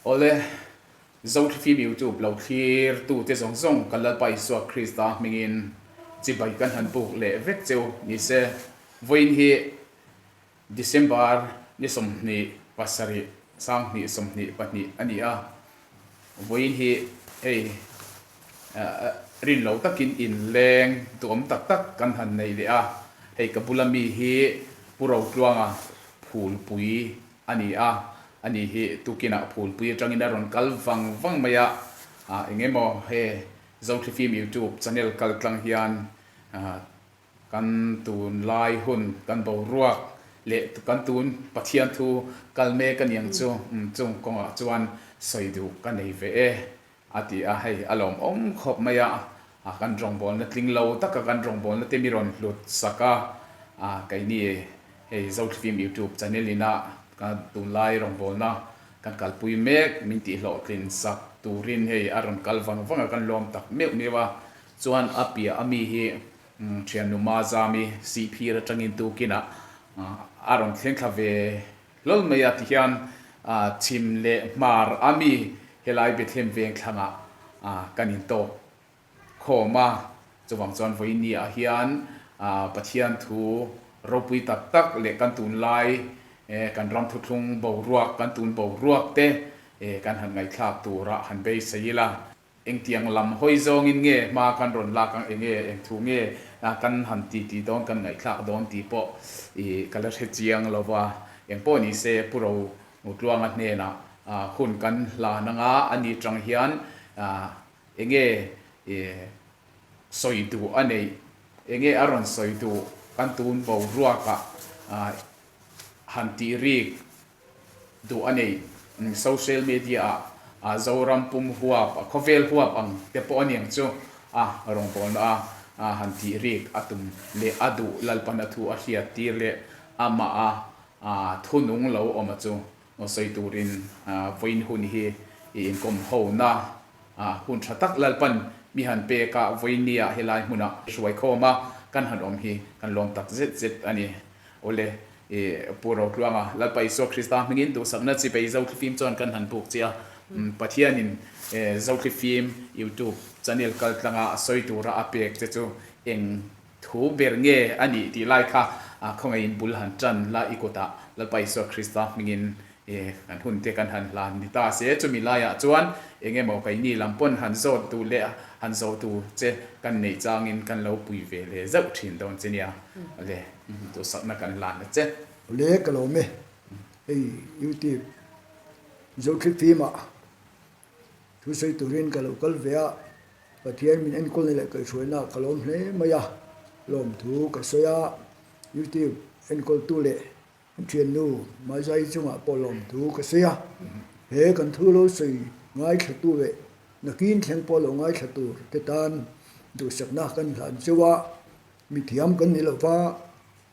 Awle, Zothlifim YouTube lo thlir tute zawng zawng kan Lalpa Isua Krista hmingin chibai kan han buk leh vek cheu ni se. Vawiin hi December ni 27 2022 a ni a, vawiin hi hei rin lo takin inleng duhawm tak tak kan han nei leh a, hei ka bula mi hi Pu Rotluanga phulpui a ni a, ani hi tukinah phulpui atangin a rawn kal vang vang mai a, eng emaw he Zothlifim YouTube channel kal tlang hian Kan tunlai hun, kan boruak leh kan tun Pathian thu kal mek a niang chu chung kawngah chuan sawi duh ka nei ve e a ti a, hei a lawmawm khawp mai a, kan rawngbawlna tling lo taka kan rawngbawlna te mi rawn hlut sak a, keini hei Zothlifim YouTube channel ina kan tunlai rawngbawlna kan kalpui mek min tihhlawhtlin sak turin hei a rawn kal vang vang a, kan lawm tak meuh meuh a. Chuan a piah a mi hi thiannu Mazami Sihphir atangin tukinah a rawn thleng thla ve hlawl mai a tihian chhim leh hmar a mi helai Bethlehem veng thlangah kan intawk khawm a, chuvang chuan vawiin ah hian Pathian thu ropui tak tak leh kan tunlai kan ram thuthlung boruak kan tun boruak te kan han ngaihthlak turah han beisei ila. Engtiang lam hawi zawngin nge hma kan rawn lak ang, enge eng thu nge kan han ti ti dawn, kan ngaihthlak dawn tih pawh i ka la hre chiang lo va. Eng pawh ni se Pu Ro Tluanga hnenah hun kan hlan anga a ni tang hian enge i sawi duh a neih, enge a rawn sawi duh kan tun boruakah han tih rik duh a nei. Social media ah Zoram pum huap, a khawvel huap ang te pawh a niang chu a rawngbawlna a han tih rik a tum leh a duh Lalpana thu a hriat tir leh amah a thunung lo awm a chu sawi turin vawiin hun hi i inkawm hona hun tha tak Lalpan mi han pek a vawiin nia helai hmunah hruaikhawm a kan han awm hi kan lawm tak zet zet a ni. Awle. I Pu Rotluanga, Lalpa Isua Krista hmingin duhsakna chipei Zothlifim chuan kan han buk che a. Pathianin Zothlifim YouTube channel kal tlanga a sawi tura a pek che chu eng thu ber nge a nih tih lai kha khawngaihin bul han tan la i kutah Lalpa Isua Krista hmingin kan hun te kan han hlan ni ta se. Chumi laiah chuan eng emaw keini lam pawn han zawt duh leh han zawh tur che kan neih changin kan lo pui ve leh zauh thin dawn che nia. Awle. Duhsakna kan lan a che. Awle ka lawm e. Hei YouTube Zothlifim ah thu sawi turin ka lo kal ve a, Pathian min enkawlna leh kaihhruaina ka lawm hle mai a, lawmthu ka sawi a, YouTube enkawltu leh an thiannu Mazai chungah pawh lawmthu ka sawi a, he kan thu lo sawi ngaithlatu leh nakin thleng pawh lo ngaithla tur te tan duhsakna kan hlan cheu a. Mi thiam kan ni lo va,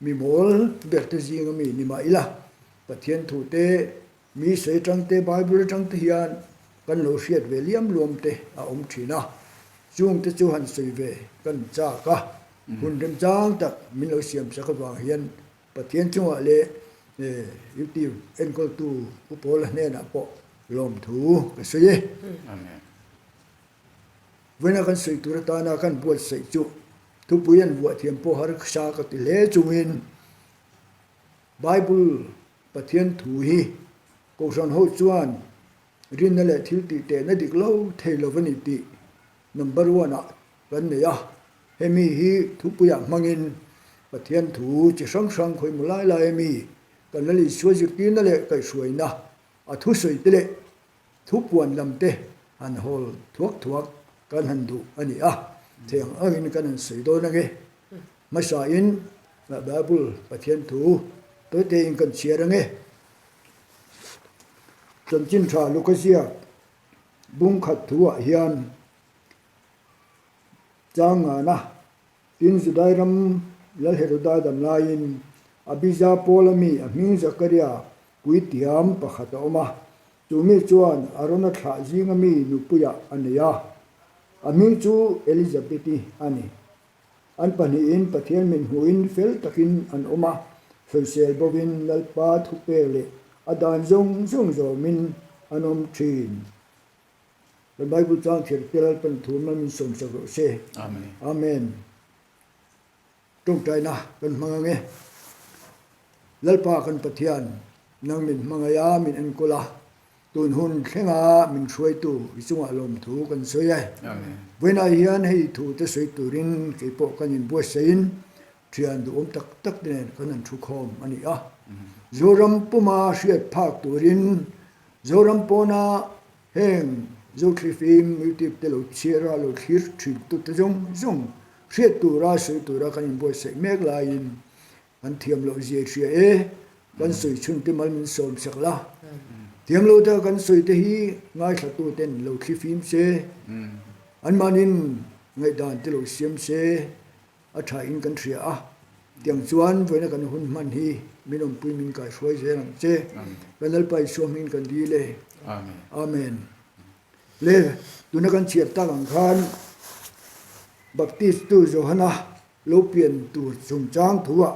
mi mawl ber te zinga mi ni mah ila, Pathian thu te, mi sawi atang te, Bible atang te hian kan lo hriat ve liam luam te a awm thin a, chung te chu han sawi ve kan chak a, hun remchang tak min lo siam sak avang hian Pathian chungah leh YouTube enkawltu Pu Paula hnenah pawh lawmthu ka sawi e. Amen. Vawiina kan sawi tur atana kan buatsaih chu thupui an vuah thiam pawh harsa ka ti hle chungin Bible Pathian thu hi Kohhran ho chuan rinna leh thil tih tehna dik lo thei lo a ni tih number one ah kan nei a. Hemi hi thupuiah hmangin Pathian thu chi hrang hrang khawimaw lai lai ami kan Lal Isua zirtirna leh kaihhruaina a thusawi te leh Thupuan lam te han hawl thuak thuak kan han duh a ni a, thei ang angin kan han sawi dawn ange. Hmasain Bible Pathian thu tawitein kan chhiar ange. Chanchin tha Luka ziak bung khat thuah hian chang ngana tin Judai ram Lal Heroda dam laiin Abija Paula mi a hming Zakaria Puithiam pakhat a awm a, chu mi chuan Arona thlah zinga mi nupuiah a nei a, a hming chu Elizabeth-i a ni. An pahnihin Pathian min hmuhin fel takin an awm a, sawisel bovin Lalpa thupek leh a dan zawng zawng zawmin an awm thin. Kan Bible chang thir te Lalpan thu mal min sawmsak rawh se. Amen. Tawngtaina kan hmang ang e. Lalpa kan Pathian, nang min hmangaih a, min enkawl a, tun hun thlenga min hruaitu i chungah lawmthu kan sawi e. Vawiinah hian hei thu te sawi turin kei pawh kan inbuatsaihin thian duhawm tak tak te nen kan han thu khawm a ni a. Zoram puma hriat phak turin Zoram pawna Heng Zothlifim YouTube te lo chhiar a, lo thlir thin tute zawng zawng hriat tura sawi tura kan inbuatsaih mek laiin kan thiam loh zia hria e, kan sawi chhun te mal min sawm sak la. Thiam lo taka kan sawi te hi ngaithla tuten lo thlifim se, anmahnin ngaihdan te lo siam se, A tha in kan hria a, tiang chuan vawiina kan hun hman hi min awmpui min kaihruai zel ang che. Kan Lalpa Isua hmingin kan dil e. Amen. Le, tuna kan chhiar tak ang khan Baptist tu Johana lo pian tur chungchang thuah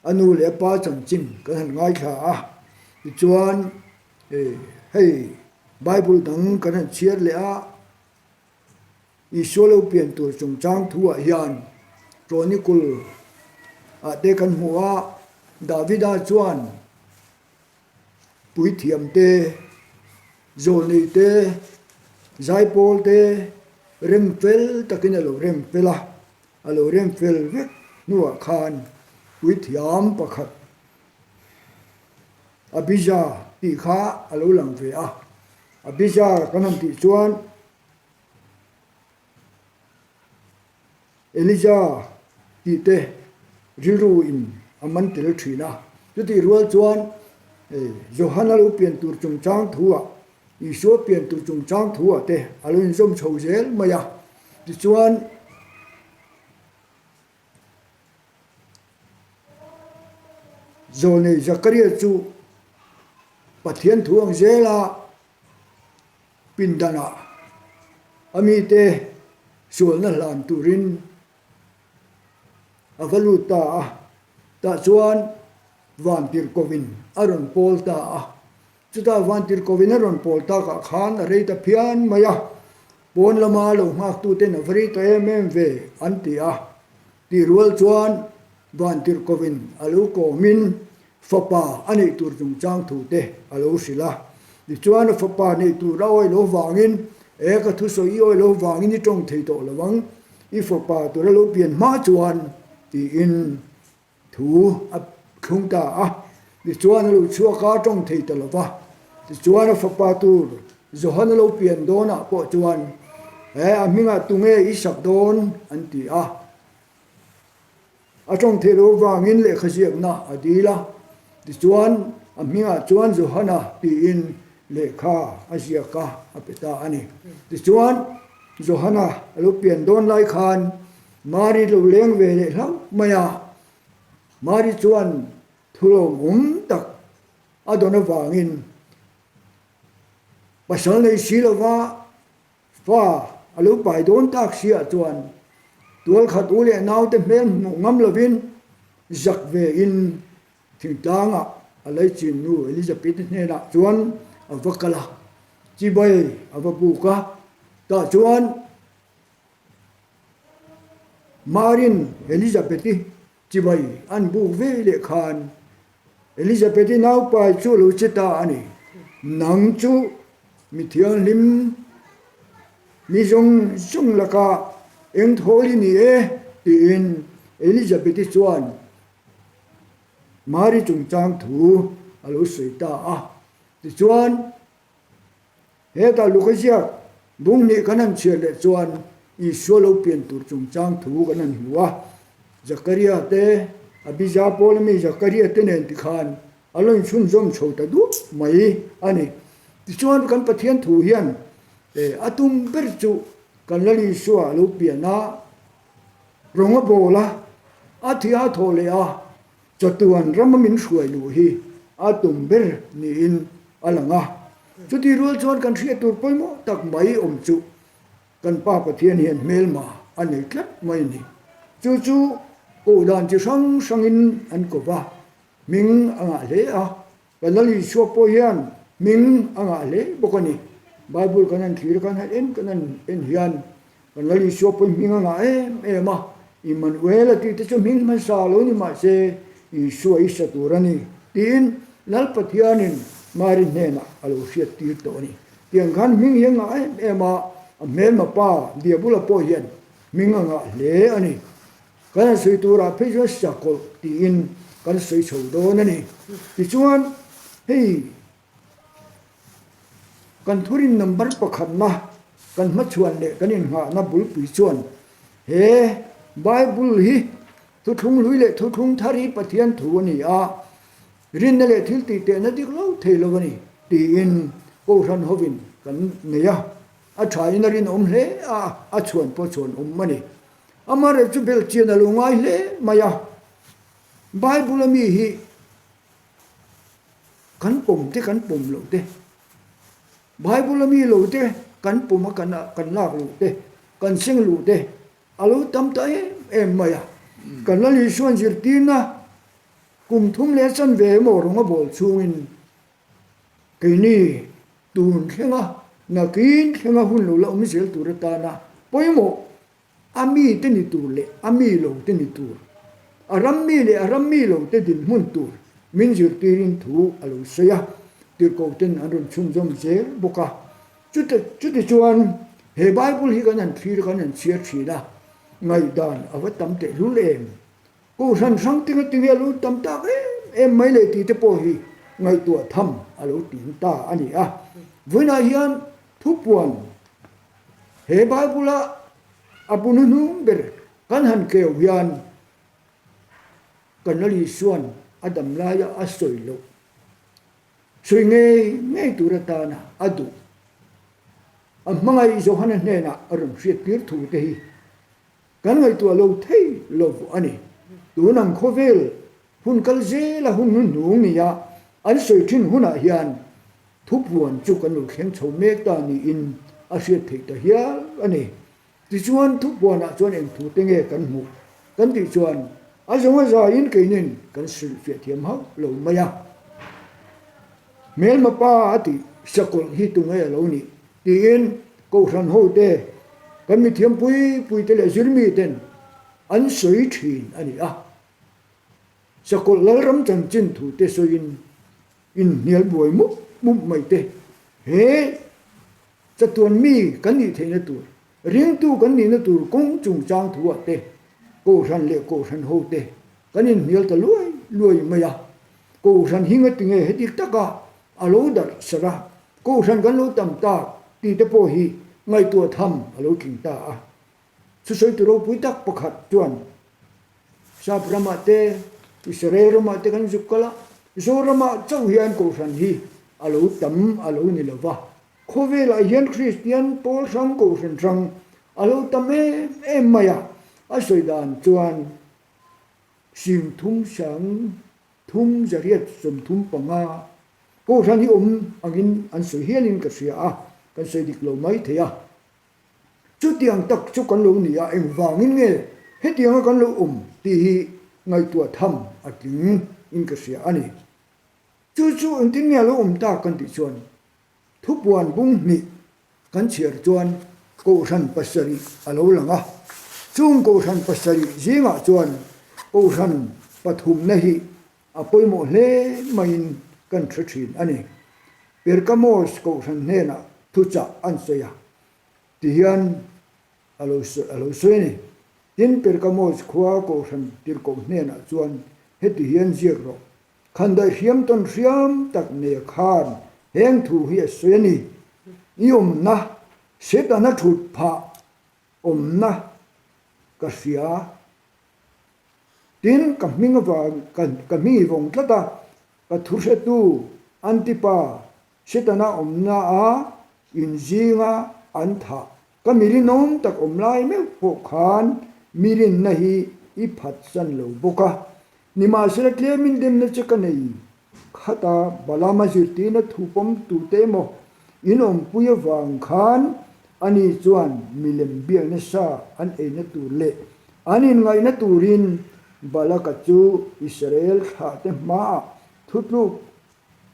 a nu leh a pa chanchin kan han ngaithla a, tichuan hei Bible dang kan han chhiar leh a, Isua lo pian tur chungchang thuah hian Chronicle ah te kan hmu a, Davida chuan puithiam te, zawlnei te, zaipawl te rem fel takin a lo rem fel a, a lo rem fel vek hnuah khan puithiam pakhat Abija tih kha a lo lang ve a, Abija kan han tih chuan Elija tih te rilru in a man tel thin a. Chutih rual chuan Johana lo pian tur chungchang thu ah, Isua pian tur chungchang thu ah te a lo inzawm chho zel mai a. Tichuan Zawlnei Zakaria chu Pathian thu ang zel a. Pindanah a mite sualna hlan turin a va lut ta a, tah chuan Vantirhkovin a rawn pawl ta a. Chutah Vantirhkovin a rawn pawl takah khan a rei ta phian mai a, pawn lama lo nghaktuten a va rei ta em em ve an ti a. Tih rual chuan Vantirhkovin a lo kawmin Fapa a neih tur chungchang thu te a lo hrilh a. Tichuan a fapa neih tur a awih loh vangin, E ka thusawi i awih loh vangin i tawng thei tawh lo ang, i fapa tur a lo pian hma chuan, tiin thu a thlung ta a. Tichuan a lo chhuak a, tawng thei ta lo va. Tichuan a fapa tur Johan a lo pian dawnah pawh chuan, E a hmingah tunge i sak dawn? an ti a. A tawng theih loh avangin lehkha ziakna a dil a, tichuan a hmingah chuan Johana tiin lehkha a ziak a, a pe ta a ni. Tichuan Johana a lo pian dawn lai khan Mari lo leng ve leh hlauh mai a, Mari chuan thulawmawm tak a dawn avangin pasal nei si lova Fa a lo pai dawn tak siah chuan tualkhat u leh naute hmel hmuh ngam lovin zak ve in thingtlangah a leichin nu Elizabeth hnenah chuan a va kal a, chibai a va buk a, tah chuan Marin Elizabeth-i Chibai an buk ve leh khan Elizabeth-i naupai chu a lo che ta a ni. Nang chu mi thianghlim, mi zawng zawng lakah eng thawl i ni e, tiin Elizabeth-i chuan Mari chungchang thu a lo sawi ta a. Tichuan, Hetah Luka ziak bung hnih kan han chhiar leh chuan Isua lo pian tur chungchang thu kan han hmu a. Zakaria te, Abija pawla mi Zakaria te nen tikhan a lo inchhunzawm chho ta duah mai a ni. Tichuan kan Pathian thu hian a tum ber chu kan Lal Isua a lo pian a, rawng a bawl a, a thih a thawh leh a, Chatuan rama min hruai luh hi a tum ber niin a lang a. Chutih rual chuan kan hriat tur pawimawh tak mai awm chu kan Pa Pathian hian hmelma a nei tlat mai a ni. Chu chu kohdan chi hrang hrangin an ko va, hming a ngah hle a. Kan Lal Isua pawh hian. Hming a ngah hle bawk a ni. Bible kan han thlir a, kan han en kan han en hian kan Lal Isua pawn hming a ngah em em a, Immanuel a tih te chu hming hmasa lo ni mahse Isua i sa tur a ni tiin Lal Pathianin Mari hnenah a lo hriat tir tawh a ni. Tiang khan hming hi a ngah em em a, a hmelma pa Diabula pawh hian hming a ngah hle a ni. Kan han sawi turah phei chuan sakawlh tiin kan sawi chho dawn a ni. Tichuan, hei kan thurin number pakhatna kan hmachhuan leh kan innghahna bulpui chuan he Bible hi thuthlung hlui leh thuthlung thar hi Pathian thu a ni a, rinna leh thil tih tehna dik lo thei lo a ni tiin Kohhran hovin kan nei a, a thain a rinawm hle a, a chhuan pawh chhuan awm a ni. Amaherawhchu chu belhchian a lo ngai hle mai a, Bible a mi hi kan pawm te kan pawm loh te, Bible a mi lo te kan pawm a kan kan lak loh te, kan seng luh te a lo tam ta em em mai a. Kan Lal Isuan zirtirna kum thum leh chanve emaw rawng a bawl chhungin keini tun thlenga nakin thlenga hun lo la awm zel tur atana pawimawh A mi te ni tur leh a mi lo te ni tur, a ram mi leh a ram mi lo te dinhmun tur min zirtirin thu a lo sawi a, tirhkoh ten an rawn chhunzawm zel bawk a. Chuti chuan he Bible hi kan han thlir kan han chhiar thin a, ngaihdan a va tam tehlul em? Kohhran hrang tinga tinge a lo tam tak em em mai leh tih te pawh hi ngaihtuah tham a lo tling ta a ni a. Vawiinah hian thupuan He Bible-a a bu hnuhnung ber kan han keu hian kan Lal Isua'n a dam laia a sawi loh, sawi ngei ngei tur atana a duh, a hmangaih Johana hnenah a rawn hriattir thu te hi kan ngaihtuah lo thei lo a ni. Tun ang khawvel hun kal zela hun hnuhnung nia an sawi thin hunah hian Thupuan chu kan lo thleng chho mek ta niin a hriat theih ta hial a ni. Tichuan, thupuanah chuan eng thute nge kan hmuh kan tih chuan a zawng a zaiin keinin kan hrilhfiah thiam hauh lo mai a. Hmelma pa a tih sakawlh hi tunge a lo nih tiin Kohhran hote, kan mithiam pui puite leh zirmiten an sawi thin a ni a. Sakawlh Lalram chanchin thute sawiin Inhnial buai mup mup mai te, he chatuan mi kan nih theihna tur, ringtu kan nihna tur kawng chungchang thuah te, Kohhran leh Kohhran ho te kan inhnial ta luai luai mai a. Kohhran hi ngatinge heti taka a lo darh sarh a, Kohhran kan lo tam tak tih te pawh hi ngaihtuah tham a lo tling ta a. Thusawitu ropui tak pakhat chuan Sap ramah te, Israel ramah te kan zuk kal a, Zoramah chauh hian Kohhran hi a lo tam a lo ni lo va. Khawvelah hian Kristian pawl hrang Kohhran hrang a lo tam em em mai a, a sawi dan chuan 30 sang 3 35 Kohhran hi awm angin an sawi hialin ka hria a, kan sawi dik lo mai thei a. Chutiang tak chu kan lo ni a, engvangin nge hetianga kan lo awm tih hi ngaihtuah tham a tling in ka hria a ni. Chu chu engtin nge a lo awm tak kan tih chuan thupuan bung hnih kan chhiar chuan Kohhran pasarih a lo lang a, chung Kohhran pasarih zingah chuan Kohhran pathumna hi a pawimawh hle maiin kan hre thin a ni. Pergamos Kohhran hnenah thuchah an sawi a, Tihian a lo a lo sawi a ni. Tin, Pergamos khua Kohhran tirhkoh hnenah chuan heti hian ziak rawh, Khandaih hriam tawn hriam tak nei khan heng thu hi a sawi a ni. I awmna, Setana thut phah awmna ka hria. Tin, ka hming avang ka hming i vawng tlat a, ka thuhretu Antipa Setana awmna a inzinga an thah ka mi rinawm tak awm lai meuh pawh khan mi rinna hi i phatsan lo bawk a. Nimahsela tlemin demna che ka nei khat a, Balaama zirtirna thu pawm tute emaw in awmpui avang khan ani chuan milem biakna sa an eina tur leh an inngaihna turin Balaka chu Israel thlahte hmaah thutluk.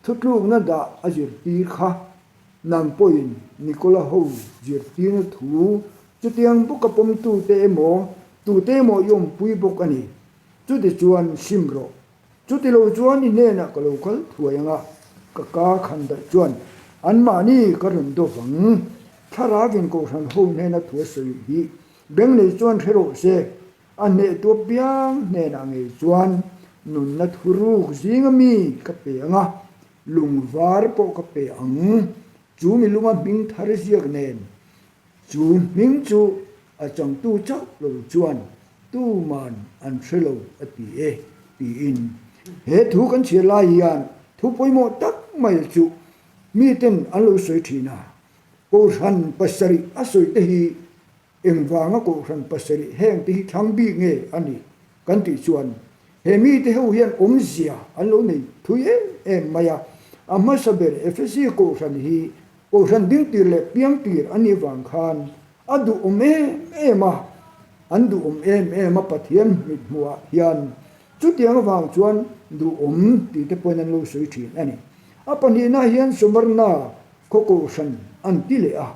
Thutlukna dah a zirtir kha nang pawhin Nikola ho zirtirna thu chutiang bawka pawmtute emaw tute emaw i awmpui bawk a ni. Chutichuan sim rawh. Chutilo chuan i hnenah ka lo kal thuai ang a, ka ka khan daih chuan anmahni ka rawn do vang. Thlarauin Kohhran ho hnena thu a sawi hi beng nei chuan hre rawh se, a hnehtu apiang hnenah ngei chuan nunna thuruk zinga mi ka pe ang a, lung var pawh ka pe ang. Chu mi lunga hming thar ziak nen Chu hming chu a changtu chauh lo chuan tuman an hre lo a ti e, tiin. He thu kan chhiar lai hian thu pawimawh tak mai chu miten an lo sawi thin a, Kohhran pasarih a sawi te hi engvanga Kohhran pasarih heng te hi thlang bik nge a nih kan tih chuan he mite ho hian awmzia an lo nei thui em em mai a, a hmasa ber Efesi Kohhran hi Kohhran dingtir leh piangtir a nih vang khan a duhawm em em a, an duhawm em em a Pathian mithmuhah hian chutiang avang chuan duhawm tih te pawhin an lo sawi thin a ni. A pahnihna hian Sumarna khaw kohhran an ti leh a,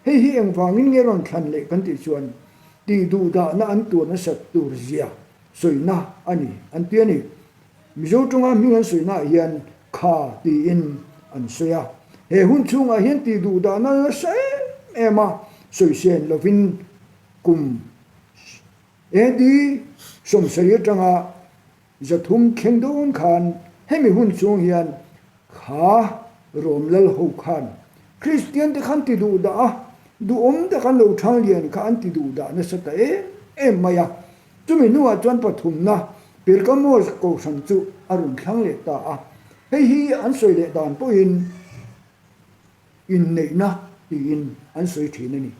hei hi engvangin nge rawn thlan leh kan tih chuan tih duhdahna an tuar nasat tur zia sawina a ni an ti a ni. Mizo tawnga hming an sawinaah hian kha tiin an sawi a, he hun chhungah hian tih duh dahna nasa em em a sawisen lovin kum AD 70 atanga 300 thleng dawn khan hemi hun chhung hian kha Rom lal ho khan Kristian te khan ti duh dah a, duhawm tak an lo thang lian kha an ti duh dah nasa ta em em mai a. Chumi hnuah chuan pathumna Pergamos kohhran chu a rawn thlang leh ta a. Hei hi an sawi leh dan pawhin inneihna tiin an sawi thin a ni.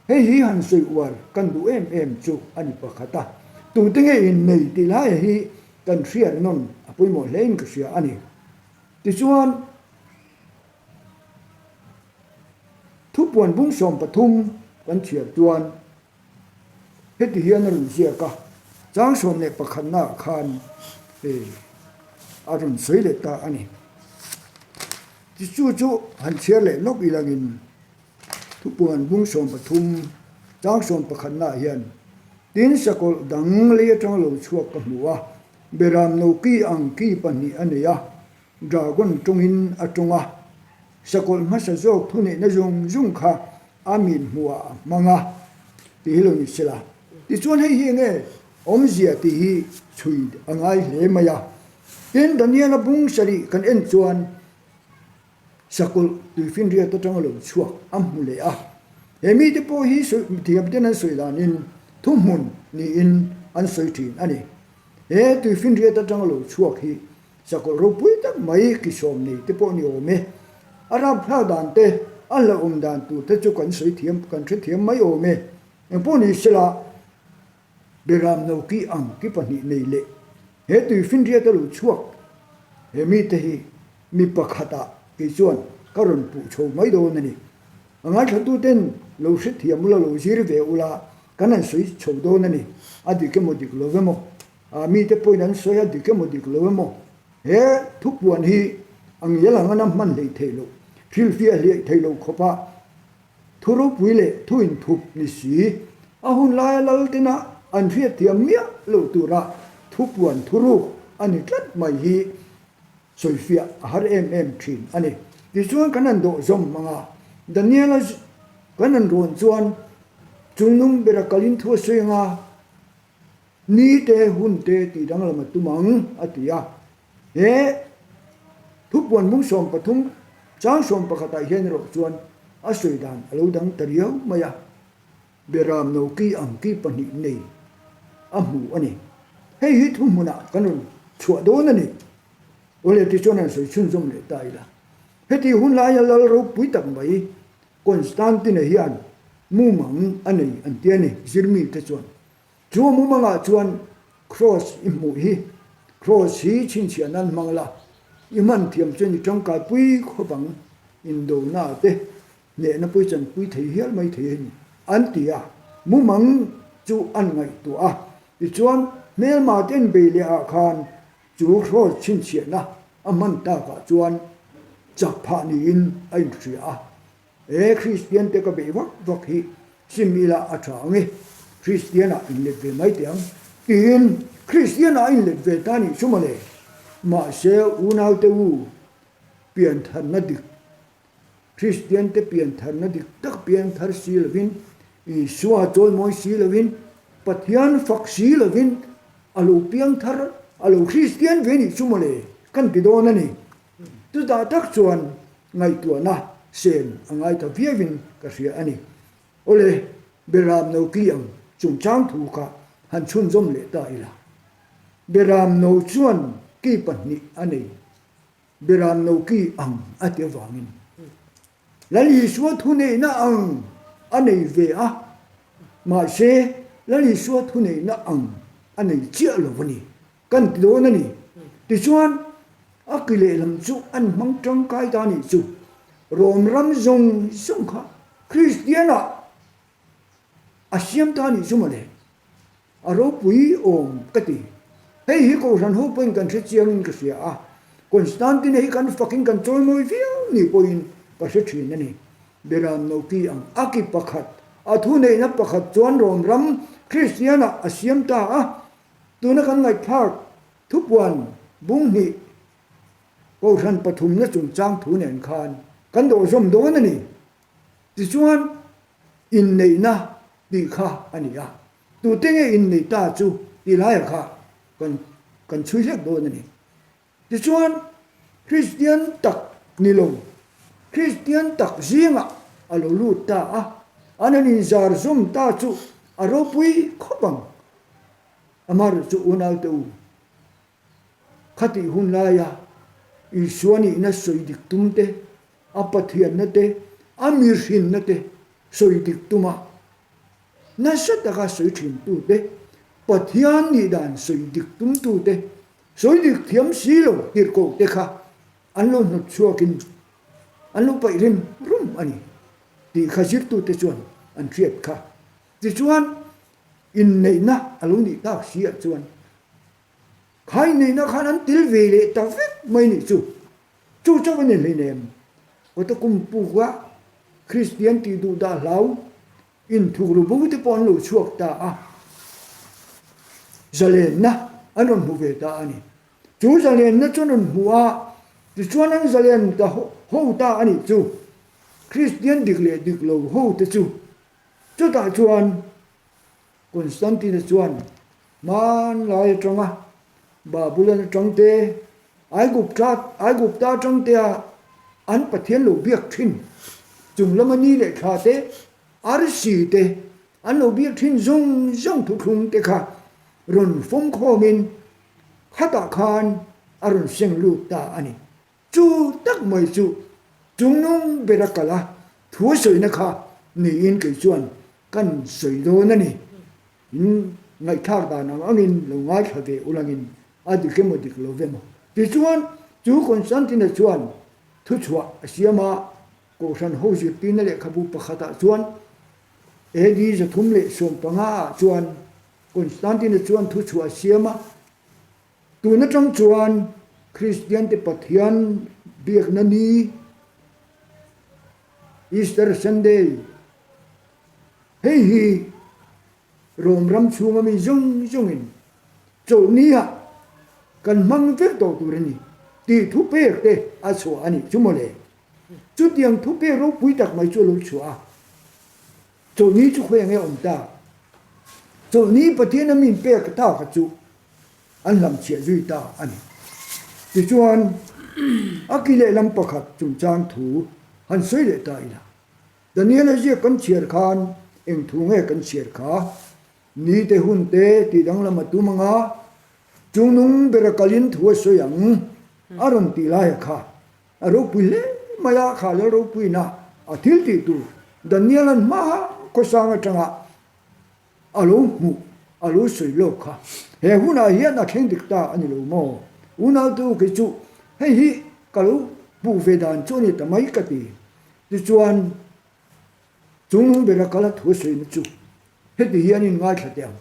Hei hi han sawi uar kan duh em em chu a ni pakhat a. Tute nge innei tih lai hi kan hriat nawn a pawimawh hlein ka hria a ni. Tichuan, thupuan bung 13 kan chhiar chuan, Heti hian a rawn ziak a, chang 11 naah khan a rawn sawi leh ta a ni. Tichu chu han chhiar leh lawk ilangin thupuan bung 13 chang 11 naah hian, Tin sakawlh dang lei atanga lo chhuak ka hmu a, beram no ki ang ki pahnih a nei a, dragon tawngin a tawng a, sakawlh hmasa zawk thuneihna zawng zawng kha a min hmuhah a hmang a tih hi lo ni sela. Tichuan hei hi enge awmzia tih hi chhui a ngai hle mai a. Tin, Daniela bung sarih kan en chuan sakawlh tuifinriat atanga lo chhuak a hmu leh a. He mite pawh hi thiam ten an sawi danin thuhmun niin an sawi thin a ni. He tuifinriat atanga lo chhuak hi Sakawlh ropui tak mai ki sawm nei te pawh ni awm e. A rapthlak dan te, a hlauhawm dan tur te chu kan sawi thiam, kan hre thiam mai awm e. Engpawh ni sela, Beram no ki ang ki pahnih nei leh he tuifinriat a lo chhuak he mite hi mi pakhatah kei chuan ka rawn puh chho mai dawn a ni. A ngaithlatuten lo hrethiam ula, lo zir ve ula, kan han sawi chho dawn a ni. A dik emaw dik lo emaw. A mite pawhin an sawi a dik emaw dik lo emaw, he thupuan hi a ngial ang an a hman hleih theih loh, hrilhfiah hliaih theih loh khawpa thu ropui leh thu inthup ni si, a hun laia lal tena an hriatthiam miah loh tura thupuan thuruk a ni tlat mai hi sawifiah a har em em thin a ni. Tichuan kan han dawh zawm hmang a, Daniela kan han rawn chuan chungnung bera kalin thu a sawi ang a, Ni te, hun te tih danglam a tum ang, a ti a. He thupuan bung 13 chang 11 ah hian erawh chuan a sawi dan a lo dang ta riau mai a, Beram no ki ang ki pahnih nei a hmu a ni. Hei hi thuhmunah kan rawn chhuah dawn a ni. Awle tichuan an sawi chhunzawm leh ta ila. Heti hun laia lal ropui tak mai Constantine hian mumang a nei an ti a ni, zirmite chuan. Chu mumangah chuan Kraws i hmuh hi, Kraws hi chhinchhiah nan hmang la, i hman thiam chuan i tangkai pui khawp ang, indona te hnehna pui chanpui thei hial mai thei a ni, an ti a. Mumang chu an ngaihtuah a, tichuan hmelma te an bei leh ah khan chu Kraws chhinchhiahna a hman takah chuan. chak phah niin a inhria a. He Kristian te ka beih vak vak hi sim ila a tha ang e, Kristian ah inlet ve mai teh ang tiin Kristian ah a inlet ve ta nih chu mawle. Mahse unaute u piantharna dik, Kristian te piantharna dik tak pianthar si lovin, Isua chawimawi si lovin, Pathian fak si lovin a lo piangthar, a lo Kristian ve nih chu mawle kan ti dawn a ni. Chutah tak chuan ngaihtuahna sen a ngai ta viauin ka hria a ni. Awle, Beram no ki ang chungchang thu kha han chhunzawm leh ta ila. Beram no chuan ki pahnih a nei. Beram no ki ang a ti avangin Lal Isua thuneihna ang a nei ve a, mahse Lal Isua thuneihna ang a nei chiah lo a ni. Kan ti dawn a ni. Tichuan, a ki lehlam chu an hmang tangkai ta nih chu. Rom ram zawng zawng kha Kristianah a siam ta nih chu mawle. A ropui awm ka ti. Hei hi Kohhran ho pawhin kan hre chiangin ka hria a. Constantine hi kan fakin kan chawimawi viau ni pawhin ka hre thin a ni. Beram Noki ang a ki pakhat, a thuneihna pakhat chuan Rom ram Kristianah a siam ta a. Tuna kan ngaihthlak thupuan bung hnih Kohhran pathumna chungchang thu nen khan kan dawhzawm dawn a ni. Tichuan, inneihna tih kha a ni a, tute nge innei ta chu tih laiah kha kan kan chhui hlek dawn a ni. Tichuan, Kristian tak ni lo, Kristian tak zingah a lo lut ta a, an han inzar zawm ta chu a ropui khawp ang. Amaherawhchu chu unaute u, khatih hun laia Isua nihna sawi dik tum te, a Pathianna te, a mihrinna te sawi dik tuma nasa taka sawi thintu te, Pathian nih dan sawi dik tumtu te, sawi dik thiam si lo tirhkoh te kha an lo hnawt chhuakin an lo paih rem rum a ni tih kha zirtute chuan an hriat kha. Tichuan, inneihna a lo nih tak si ah chuan kha inneihna khan an tel ve leh ta vek mai nih chu. Chu chauh a ni hleinem. Kawta kum puka Kristian tih duh dah hlau inthukru bo te pawh an lo chhuak ta a, zalenna an rawn hmu ve ta a ni. Chu zalenna chu an rawn hmu a, tichuan an zalen ta ho ta a nih chu. Kristian dik leh dik lo ho te chu Chutah chuan Constantine chuan hmanlai atanga Babylon atang te, Aigupta Aigupta atang tea an Pathian lo biak thin, chung lama ni leh thla te, arsi te an lo biak thin zawng zawng thuthlung te kha rawn fawmkhawmin khatah khan a rawn seng lut ta a ni. Chu tak mai chu chungnung ber a kal a, thu a sawina kha niin kei chuan kan sawi dawn a ni. In ngaihthlak dan ang angin lo ngaithla ve ulangin a dik emaw dik lo ve maw. Tichuan chu Constantine chuan thuchhuah a siam a, Kohhran ho zirtirna lehkhabu pakhatah chuan AD 315 ah chuan Constantine chuan thuchhuah a siam a, Tun atang chuan Kristiante Pathian biakna ni, Easter Sunday, hei hi Rom ram chhunga mi zawng zawngin chawlhni ah kan hmang vek tawh tur a ni tih thupek te a chhuah a nih chu mawle. Chutiang thupek ropui tak mai chu a lo chhuah a. Chawlhni chu khawi enge awm ta? Chawlhni Pathian a min pek ta kha chu an hlamchhiah zui ta a ni. Tichuan, a ki lehlam pakhat chungchang thu han sawi leh ta ila. Daniel-a ziak kan chhiar khan eng thu nge kan chhiar kha? Ni te hun te tih danglam a tum anga chungnung bera kalin thu a sawi ang a rawn tih laia kha A ropui hle mai a, kha lal ropuina a thil tih tur Daniel-a'n hma khawsang atanga a lo hmuh, a lo sawi lawk kha he hunah hian a thleng dik ta a ni lo maw? Unaute u kei chu hei hi ka lo hmuh ve dan chu a ni ta mai ka ti. Tichuan, chungnung bera kala thu a sawina chu heti hian in ngaithla teh ang.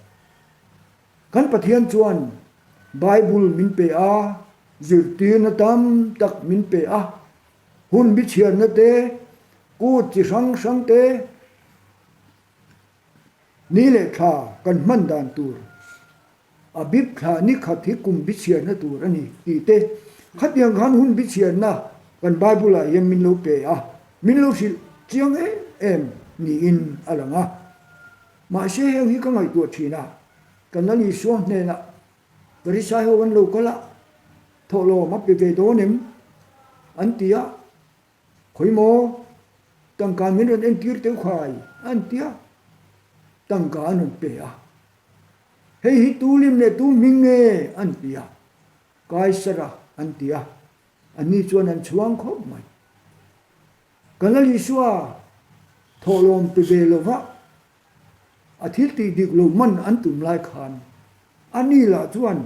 Kan Pathian chuan Bible min pe a, zirtirna tam tak min pe a. Hun bichhiarna te, kut chi hrang hrang te, ni leh thla kan hman dan tur, a bip thla ni khat hi kum bichhiarna tur a ni tih te, khatiang khan hun bichhiarna kan Bible-ah hian min lo pe a, min lo hrilh chiang em em niin a lang a. Mahse heng hi ka ngaihtuah thin a, kan Lal Isua hnenah Farisai ho an lo kal a, thawhlawm a pe ve dawn em? an ti a, Khawi maw? Tangka min rawn entir teuh khai an ti a, tangka an rawn pe a. Hei hi tu lim leh tu hming nge? an ti a, Kaisara an ti a, anni chuan an chhuang khawp mai. Ka Lal Isua thawhlawm pe ve lova a thil tih dik lo man an tum lai khan ani lah chuan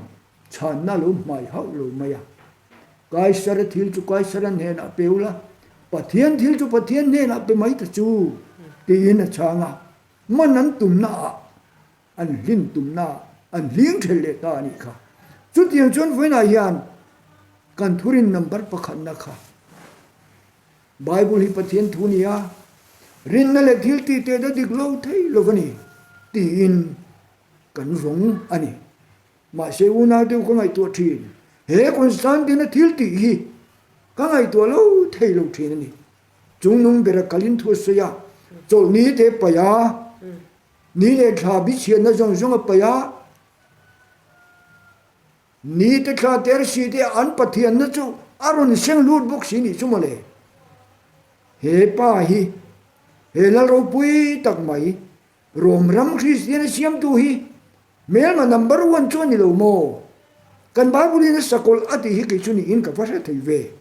chhanna a lo hmai hauh lo mai a. Kaisara thil chu Kaisara hnenah pe ula, Pathian thil chu Pathian hnenah pe mai ta chu tiin a chhang a. Man an tumnaah an hlin tumnaah an hling thelh leh ta a nih kha. Chutiang chuan vawiinah hian kan thurin number pakhatna kha Bible hi Pathian thu ni a, rinna leh thil tih teh a dik lo thei lo a ni tiin kan vawng a ni. Mahse unau deuh ka ngaihtuah thin, he Constantine-a thil tih hi ka ngaihtuah lo thei lo thin a ni. Chungnung bera kalin thu a sawi a, chawlhni te paih a, ni leh thla bichhiatna zawng zawng a paih a, Ni te thla te arsi te an Pathianna chu a rawn seng lut bawk si nih chu mawle. He pa hi he lal ropui tak mai Rom ram Kristian a siamtu hi hmelma number one chu a ni lo maw? Kan Bible in a sakawlh a tih hi kei chu niin ka va hre thei ve.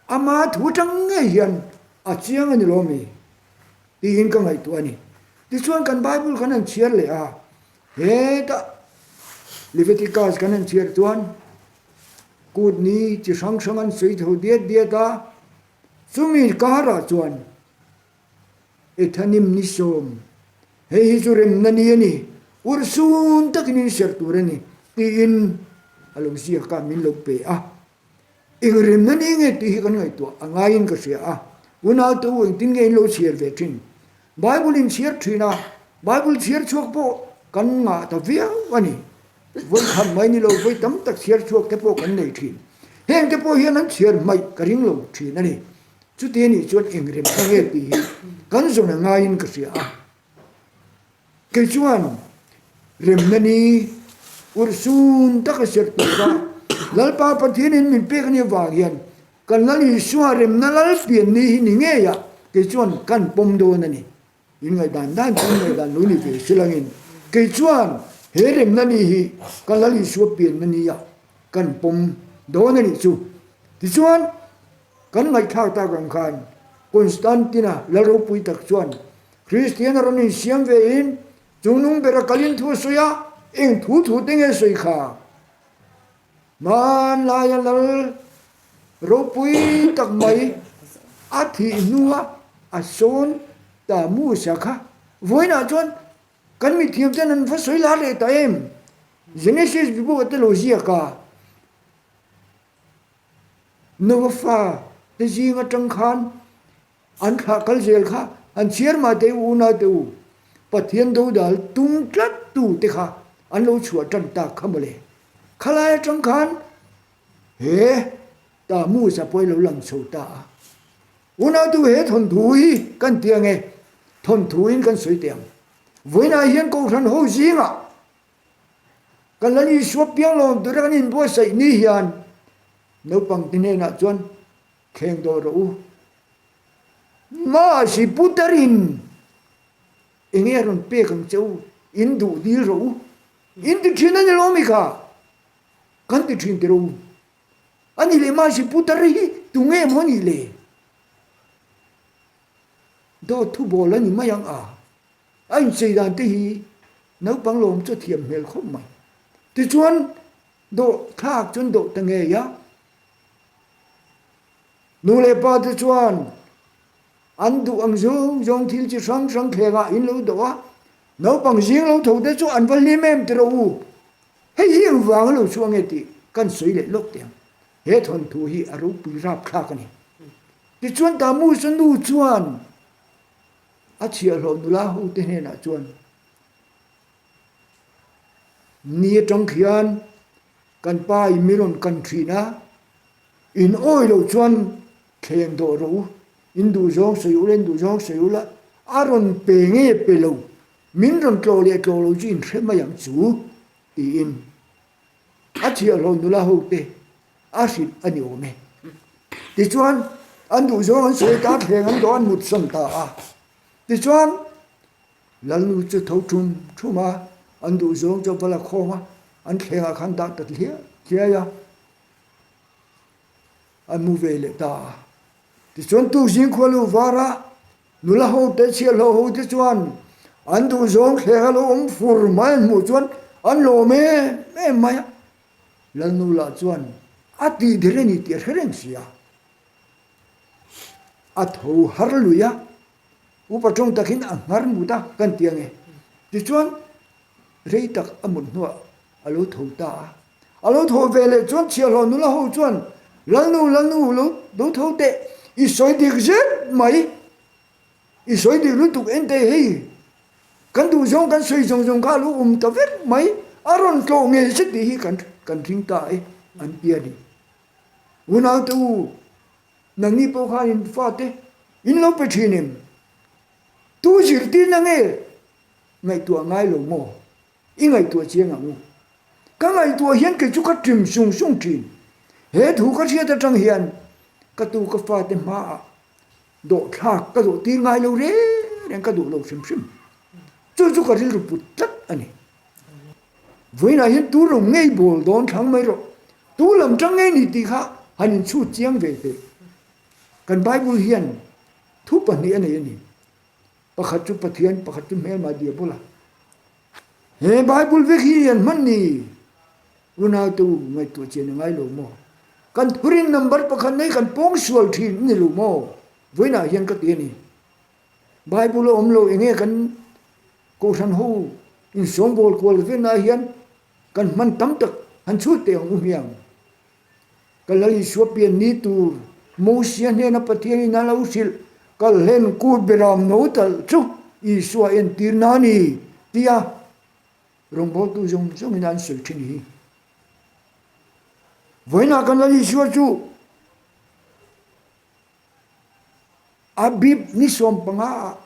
Ama thu atang ngei hian a chiang a ni lo mi? Tiin ka ngaihtuah a ni. Tichuan kan Bible kan han chhiar leh a, hetah Leviticus kan han chhiar chuan kut ni chi hrang hrang an sawi tho diat diat a, chumi karah chuan Ethanim ni sawm, hei hi chu remna ni a ni, urhsun takin in serh tur a ni tiin a lo ziak a, min lo pe a. Ingremna ni nge tih hi kan ngaihtuah a ngaiin ka hria a, unaute u engtin nge in lo chhiar ve thin? Bible in chhiar thin a, Bible chhiar chhuak pawh kan ngah ta viau a ni. Vawi khat mai ni lo vawi tam tak chhiar chhuak te pawh kan nei thin. Heng te pawh hian an chhiar hmaih ka ring lo thin a ni. Chuti a nih chuan ingremna nge tih hi kan zawn a ngaiin ka hria a. Kei chuan remna ni urhsun taka serh tura Lalpa Pathianin min pek anih avang hian kan Lal Isua remna lal pian ni hi ni ngei ah kei chuan kan pawm dawn a ni. In ngaihdan dan chu in ngaihdan lo ni ve si langin kei chuan he remna ni hi kan Lal Isua pianna ni ah kan pawm dawn a nih chu. Tichuan kan ngaihthlak tak ang khan Constantine-a lal ropui tak chuan Kristian a rawn insiam ve in chungnung bera kalin thu a sawi a, eng thu thu te nge sawi kha? Hmanlaia lal ropui tak mai a thih hnua a sawn ta Musa kha vawiinah chuan kan mithiam ten an va sawi lar leh ta em? Genesis book a te lo ziak a. Noah fa te zing atang khan An thlah kal zel kha an chhiar mah teh u unau teh u, Pathian dodal tum tlat tu te kha an lo chhuah tan tak kha mawle. Khalai atang khan he Tammuz-a pawh hi lo lang chho ta a. Unau tu he thawnthu hi kan ti ange, thawnthu in kan sawi teh ang. Vawiinah hian Kohhran ho zingah kan Lal Isua piang lawm tura kan inbuatsaih ni hian naupangte hnenah chuan Thleng dawh rawh u. Mahse Putarin enge a rawn pek ang che u, in duh dil rawh u. In ti thin a ni lo mi kha? Kan ti thin teh rawh u. A ni leh mahse Putar hi tunge maw nih le? Dawt thu bawl a ni mai ang a. A inchei dan te hi naupang lawm chu a thiam hmel khawp mai. Tichuan dawh thlak chuan dawh ta ngei a. Nu leh pa te chuan an duh ang zawng zawng thil chi hrang hrang thlengah in lo dawh a, naupang zing lo tho te chu an va hlim em ti rawh u. Hei hi engvang a lo chhuah nge tih kan sawi leh lawk teh ang. He thawnthu hi a ropui rapthlak a ni. Tichuan Tammuz-a nu chuan a chhiahhlawh nula hote hnenah chuan, Ni atang khian kan pa in mi rawn kan thin a, in awi loh chuan thleng dawh rawh u, in duhzawng sawi ula, in duhzawng sawi ula, a rawn pe nge pe lo, min rawn tlawh leh tlawh lo chu in hre mai ang chu, tiin a chhiahhlawh nula hote a hrilh a ni awm e. Tichuan, an duhzawng an sawi ta, thleng an dawh an mutsawn ta a. Tichuan, Lalnu chu tho thum thum a, an duhzawng chu a va la khawm a, an thlengah khan dah ta hliah hliai a, an mu ve leh ta a. Tichuan tukzing khua lu vara nula ho te chhiahhlawh ho te chuan an duhzawng thleng a lo awm fur mai an hmuh chuan an lawm em em mai a. Lalnu lah chuan a tih der a ni tih a hre reng si a, a tho har lui a. Upa tawng takin a nghar mut a kan ti ange. Tichuan rei tak a mut hnuah a lo tho ta a. A lo tho ve leh chuan chhiahhlawh nula ho chuan, Lalnu, Lalnu, lo lo tho teh, i sawi dik zet mai, i sawi dik lutuk en teh hei, kan duh zawng kan sawi zawng zawng kha a lo awm ta vek mai, a rawn tlawh ngei se tih hi kan kan ring ta e, an ti a ni. Unaute u, Nangni pawh khan in fate in lo pe thin em? Tu zirtirna nge ngaihtuah ngai lo maw? I ngaihtuah chiang ang u. Ka ngaihtuah hian kei chu ka ṭim sung sung thin. He thu ka hriat aṭang hian ka tu ka fate hmaah dawhthlak ka dawh tir ngai lo reng reng ka duh lo hrim hrim. Chu chu ka rilru put tlat a ni. Vawiinah hian tu rawng ngei bawl dawn thlang mai rawh. Tu lam tang ngei ni tih kha han inchhut chiang ve teh. Kan Bible hian thu pahnih a nei a ni. Pakhat chu Pathian, pakhat chu hmelma Diabola. He Bible vek hi an hman ni. Unaute u ngaihtuah chian a ngai lo maw? Kan thurin number pakhat nei kan pawng sual thin a ni lo maw? Vawiinah hian ka ti a ni. Bible a awm lo enge kan Kohhran ho insawngbawl kual venah hian kan hman tam tak han chhut teh ang u hmiang. Ka Lal Isua pian ni tur Mosia hnena Pathianin a lo hrilh kal hlen kut beram no talh chu Isua entir na ni tia rawngbawltu zawng zawngin an sawi thin hi. Vawiinah kan Lal Isua chu Abib ni 15 ah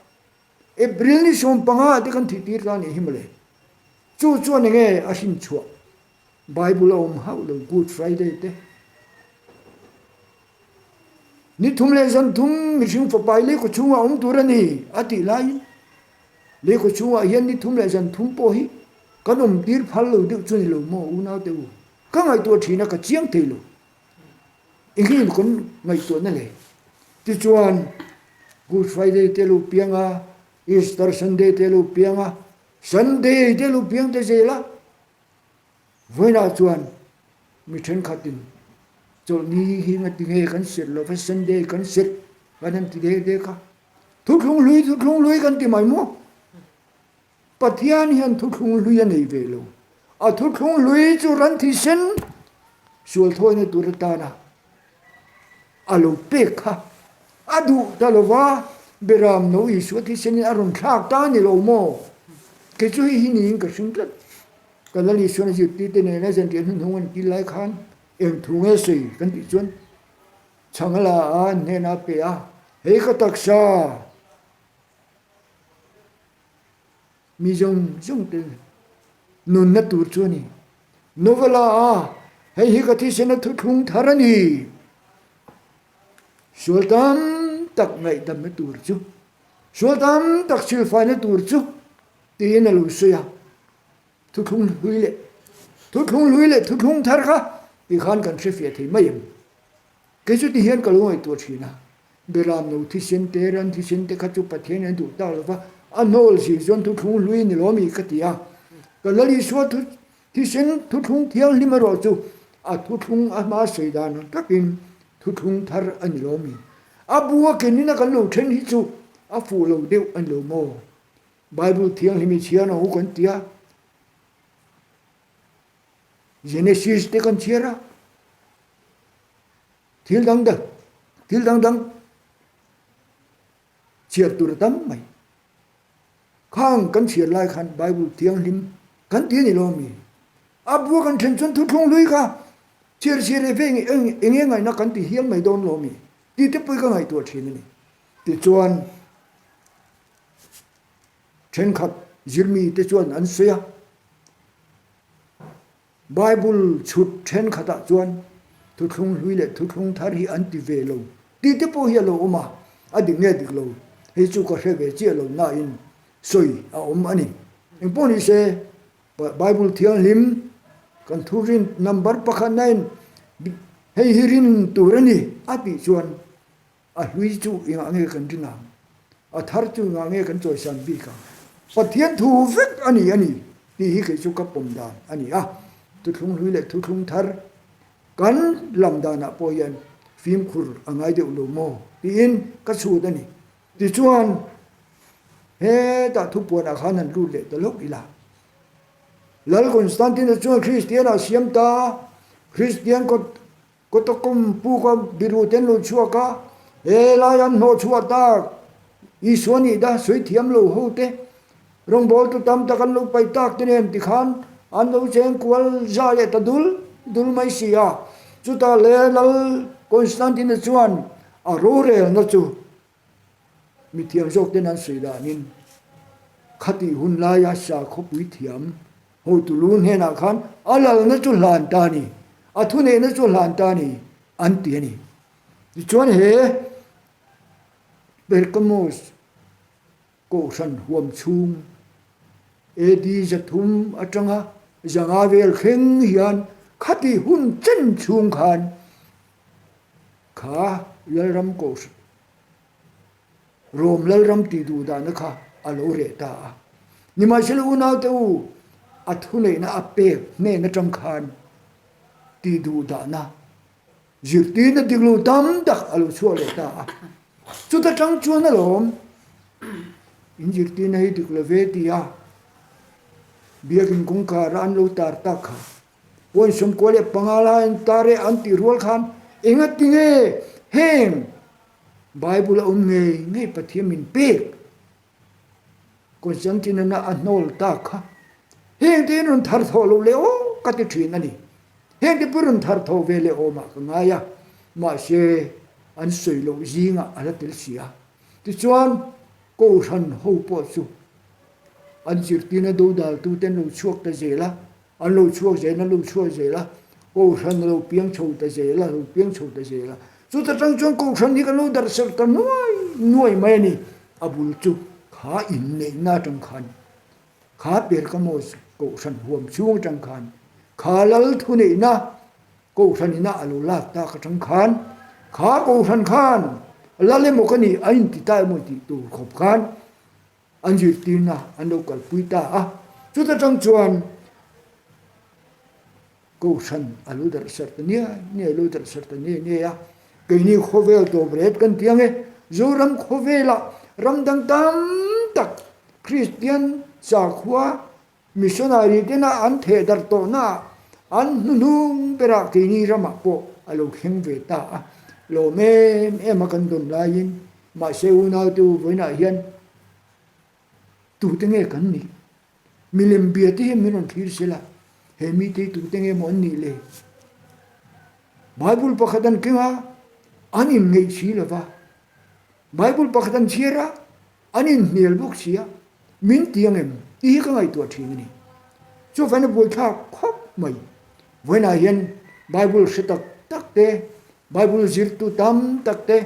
April ni 15 ah te kan thih tir ta a nih hi mawle. Chu chuan enge a hrin chhuah Bible a awm hauh lo Good Friday te. Ni thum leh zan thum mihring fapa hi leikaw chhungah awm tur a ni a tih laiin leikaw chhungah hian ni thum leh zan thum pawh hi kan awm tir phal lo deuh chu ni lo maw unaute u. Ka ngaihtuah thin a ka chiang thei lo. Engin kan ngaihtuahna le? Tichuan, Good Friday te lo piang a, Easter Sunday te lo piang a, Sunday te lo piang te zel a. Vawiinah chuan mi thenkhatin chawlhni hi ngati nge kan serh lo va, Sunday kan serh kan han ti dek dek a. Thuthlung hlui, thuthlung hlui kan ti mai maw? Pathian hian thuthlung hlui a nei ve lo. A thuthlung hlui chu ran thisen sual thawina tur atana a lo pek kha a duh ta lo va, Beram no Isua thisenin a rawn thlak ta a ni lo maw? Kei chu hei hi niin ka hring tlat. Ka Lal Isuan a zirtirte nena zanriah hnuhnung an kil lai khan eng thu nge sawi kan tih chuan chhang a la a, an hnenah a pe a, Hei ka taksa! Mi zawng zawng te nunna tur chu a ni. Novela a, hei hi ka thisena thuthlung thar a ni. Sual tam tak ngaihdamna tur chu, sual tam tak silfaina tur chu tiin a lo sawi a. Thuthlung hlui leh thuthlung hlui leh thuthlung thar kha tikhan kan hrefiah thei mai em? Kei chu ti hian ka lo ngaihtuah thin a, Beram no thisen te, ran thisen te kha chu Pathian an duh tak lo va, a hnawl zir chuan thuthlung hlui ni lo mi ka ti a. Ka Lal Isua thu thisen thuthlung thianghlim erawh chu a thuthlung a hma sawi dan ang takin thuthlung thar a ni lo mi. A bu a kenin a kan lo then hi chu a fuh lo deuh a ni lo maw? Bible thianghlim i chhiar ang u kan ti a. Genesis te kan chhiar a. Thil dang dang, thil dang dang. Chhiar tur a tam mai. Khang kan chhiar lai khan Bible thianghlim kan ti a ni lo mi? A bua kan then chuan thuthlung hlui kha chhiar chhiar leh ve eng enge ngaihna kan ti hial mai dawn lo mi? Tih te pawh hi ka ngaihtuah thin a ni. Tichuan thenkhat zirmi te chuan an sawi a. Bible chhut thenkhatah chuan thuthlung hlui leh thuthlung thar hi an ti ve lo tih te pawh hi a lo awm a, a dik nge dik lo hei chu ka hre ve chiah lo nain sawi a awm a ni. Engpawh ni se Bible thianghlim kan thurin number pakhatnain hei hi rin tur a ni a tih chuan A hlui chu engah nge kan rin ang? A thar chu engah nge kan chawisan bik ang? Pathian thu vek a ni a ni tih hi kei chu ka pawm dan a ni a. Thuthlung hlui leh thuthlung thar kan lam danah pawh hian fimkhur a ngai deuh lo maw tiin ka chhut a ni. Tichuan, hetah thupuanah khan han lut leh ta lawk ila. Lal Constantine-a chuan Kristian-ah siam ta, Kristian kawt Kawtawkum puka biru ten lo chhuak a, he lai an hnawh chhuah tak Isua nih da sawi thiam lo ho te, rawngbawltu tam tak an lo paih tak te nen tikhan an lo cheng kual za leh ta dul dul mai si a. Chutah le Lal Constantine chuan a rorelna chu mithiam zawk ten an sawi danin khatih hun laia sakhawpui thiam Hotu lu hnenah khan a lalna chu hlan ta a ni, a thuneihna chu hlan ta a ni, an ti a ni. Tichuan he Pergamos kohhran huam chhung AD 300 atanga 500 vel thleng hian khati hun chen chhung khan kha Lalram kohhran Rom Lalram tih duh dahna kha a lo reh ta a. Nimahsela unaute u, a thuneihna a pek hnen atang khan tih duh dahna zirtirna dik lo tam tak a lo chhuak leh ta a. Chuta tang chuan alawm in zirtirna hi dik lo ve ti a, Biakin kawngkhara an lo tar tak kha Puan 15 lai an tar e an tih rual khan engatinge heng Bible a awm ngei ngei Pathian min pek Constantine-a a hnawl tak kha heng te hian rawn thar thawh loh leh aw ka ti thin a ni. Heng te pawh rawn thar thawh ve leh awmah ka ngai a, mahse an sawi loh zingah a la tel si a. Tichuan Kohhran ho pawh chu an zirtirna dodaltute an lo chhuak ta zel a, An lo chhuak zel, an lo chhuak zel a, Kohhran a lo piang chho ta zel a, a lo piang chho ta zel a. Chuta tang chuan Kohhran hi kan lo darh serh ta nuai nuai mai a ni. A bul chu kha inneihna atang khan, kha Pergamos Kohhran huam chhung atang khan, kha Lal thuneihna Kohhran ina a lo lak tak atang khan, kha Kohhran khan Lal emaw ka nih a inti ta emaw tih tur khawp khan, An zirtirna an lo kalpui ta a, chuta tang chuan Kohhran a lo darh serh ta niai niai, a lo darh serh ta niai niai a. Keini khawvel tawp ret kan ti ang e, Zoram khawvelah ram dang tam tak Kristian sakhua missionary tena an theh darh tawhnaah an hnuhnung berah keini ramah pawh a lo thleng ve ta a. Lawm em em a kan dawn laiin Mahse unaute u vawiinah hian tute nge kan nih? Milem bia te hian min rawn thlir sel a, he mite hi tute nge maw an nih le? Bible pakhat an keng a, an inngeih si lo va. Bible pakhat an chhiar a, An inhnial bawk si a, min ti ang em tih hi ka ngaihtuah thin a ni. Chuvangin a buaithlak khawp mai. Vawiinah hian Bible hre tak tak te, Bible zirtu tam tak te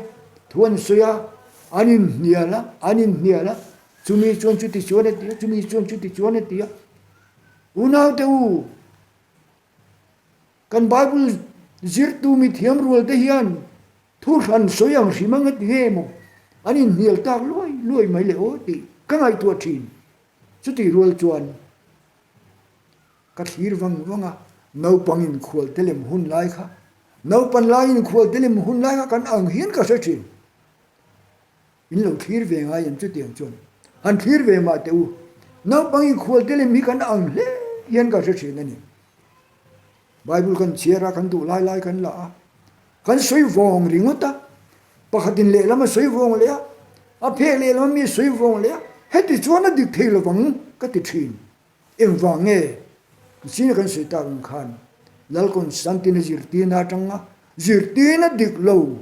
thu an sawi a, an inhnial a, an inhnial a, chumi chuan chuti chuan a ti a, chumi chuan chuti chuan a ti a. Unaute u, kan Bible zirtu mithiam rual te hian Thu hran sawi ang hrim ang a ti nge maw? An inhnial tak luai luai mai le aw tih ka ngaihtuah thin. Chutih rual chuan ka thlir vang vang a, naupang inkhual te lem hun lai kha, naupan lai inkhual te lem hun lai kha kan ang hian ka hre thin. In lo thlir ve ngai em chutiang chuan han thlir ve mah teh u, naupang inkhual te lem hi kan ang hle hian ka hre thin a ni. Bible kan chhiar a, kan duh lai lai kan la a, kan sawi vawng ringawt a, pakhatin lehlam a sawi vawng leh a. A phek lehlam ami a sawi vawng leh a, heti chuan a dik thei lovang ka ti thin. Engvang nge? Zing kan sawi tak ang khan Lal Constantine-a zirtirna atanga zirtirna dik lo,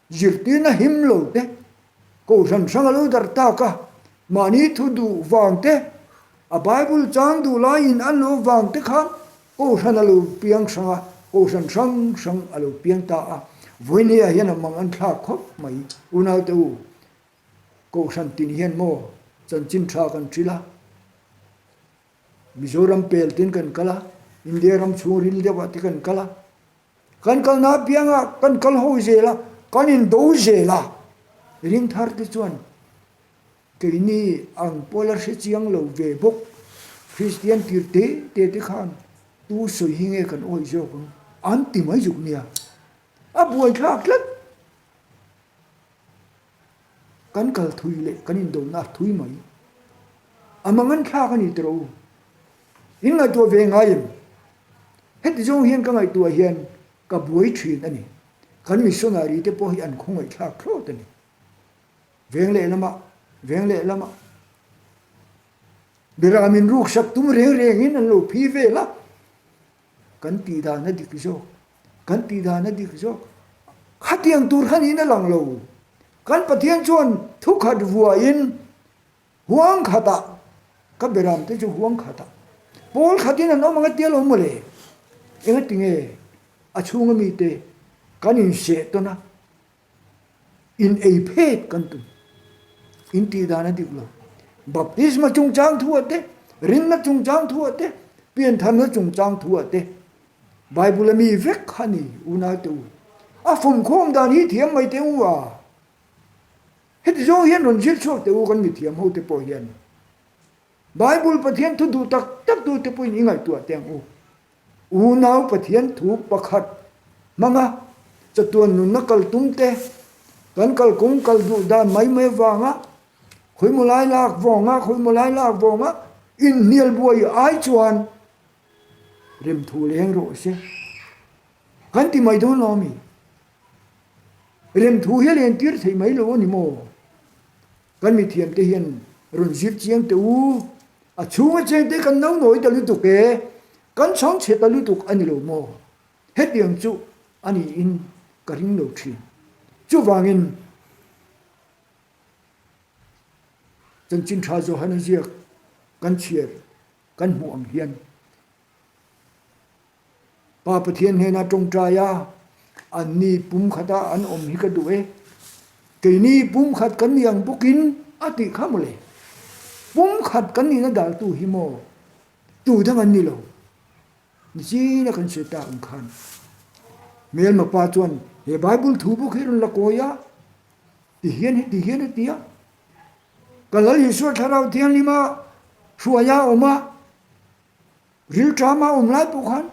zirtirna him lo te, kohhran hrang a lo darh tak a, mahni thu duh vang te, a Bible chang duh laiin an lo vang te khan kohhran a lo piang hrang a, kohhran hrang hrang a lo piang ta a. Vawinia hian a mang an thlak khawp mai. Unaute u, Kohhran tin hian maw chanchin tha kan ṭhil a, Mizoram pel tin kan kal a, India ram chhung ril deuh ah te kan kal a, kan kalna apiangah kan kal ho zel a, kan indo zel a, ring thar te chuan keini ang pawh la hre chiang lo ve bawk Kristian tir te te te khan tu sawi hi nge kan awih zawk ang an ti mai zuk nia, a buaithlak tlat. Kan kal thui leh kan indona a thui mai. A mangan thlak a ni tawh u. In ngaihtuah ve ngai em? Heti zawng hian ka ngaihtuah hian ka buai thin a ni. Kan missionary te pawh hi an khawngaihthlak thlawt a ni. Veng lehlamah, veng lehlamah Beram in ruksak tum reng rengin an lo phi vel a. Kan tih dan a dik zawk, kan tih dan a dik zawk. Khatiang tur kha niin a lang lo. Kan Pathian chuan thukhat vuahin huang khatah, ka beram te chu huang khatah, pawl khatin an awm ang a tia lo mawle. Engatinge a chhunga mite kan inseh tawn a? In ei phet kan tum. In tih dan a dik lo. Baptisma chungchang thu ah te, rinna chungchang thu ah te, piantharna chungchang thu ah te Bible a mi vek kha ni unau te u. A fawmkhawm dan hi thiam mai teh u a. Heti zawng hian rawn zir chhuak teh u kan mithiam ho te pawh hian. Bible Pathian thu duh tak tak tu te pawhin i ngaihtuah teh ang u. Unau Pathian thu pakhat hmanga chatuan nunna kal tum te, kan kalkawng kal duh dan mai mai avanga khawimaw lai lak vawnga khawimaw lai lak vawnga inhnial buai ai chuan remthu leng rawh se kan ti mai dawn lo a mi? Remthu hi a lentir thei mai lo a ni maw? Kan mithiamte hian rawn zir chiang teh u, a chhunga chengte kan no nawi ta lutuk e, kan chhang chhe ta lutuk a ni lo maw? Hetiang chu a niin ka ring lo thin. Chuvangin Chanchin Tha Johana ziak kan chhiar kan hmuh ang hian, Pa Pathian hnena tawngtai a, anni pumkhata an awm hi ka duh e. Keini pumkhat kan nih ang bawkin a tih kha mawle. Pumkhat kan nihna daltu hi maw tu dang an ni lo. Nichin a kan sawi tak ang khan hmelma pa chuan he Bible thu bawk hi rawn la kawi a, ti hian heti hian a ti a. Ka Lal Isua Thlarau Thianghlima hruaia a awm a. Rilṭama awm lai pawh khan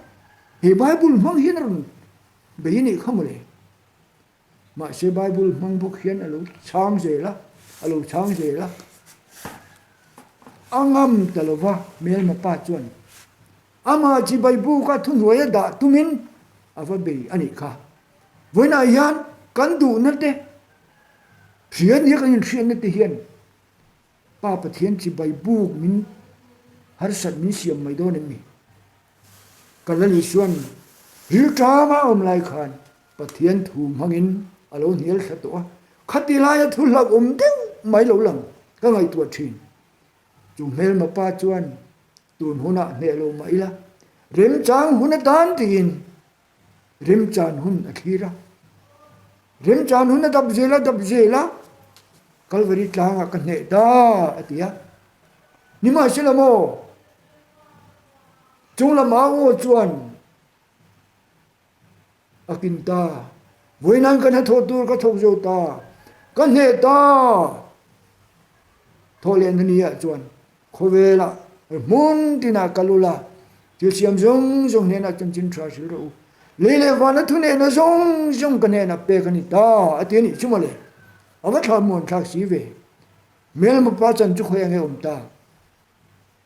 he Bible hmang hian a rawn bei a nih kha mawle. Mahse Bible hmang bawk hian a lo chhang zel a, a lo chhang zel a. A ngam ta lova hmelma pa chuan amah chibai buka thuhnuai a dah tumin a va bei a nih kha. Vawiinah hian kan duhna te, hria nia kan inhriatna te hian Pa Pathian chibai buk min harsat min siam mai dawn em ni? Ka Lal Isua'n rilṭama a awm lai khan Pathian thu hmangin a lo hnial thla tawh a, khati laia thu hlauhawm deuh mai lo lang ka ngaihtuah ṭhin. Chu hmelma pa chuan tun hunah hneh lo mah ila, remchang hun atan tiin Remchan hun a thlir a. Remchan hun a dap zel a dap zel a, Kalvari tlangah ka hneh ta a ti a. Nimahsela maw, chung lam au aw chuan a kin ta, Vawinan ka hnathawh tur ka thawk zo ta, ka hneh ta. Thawh leh na ni ah chuan Khawvelah hmun tinah kal ula, thil siam zawng zawng hnenah chanchin tha hrilh rawh u. Lei leh vana thunehna zawng zawng ka hnenah pek a ni ta, a ti a nih chu mawle. A va thla muan thlak si ve. Hmelma pa chan chu khawi ange awm ta?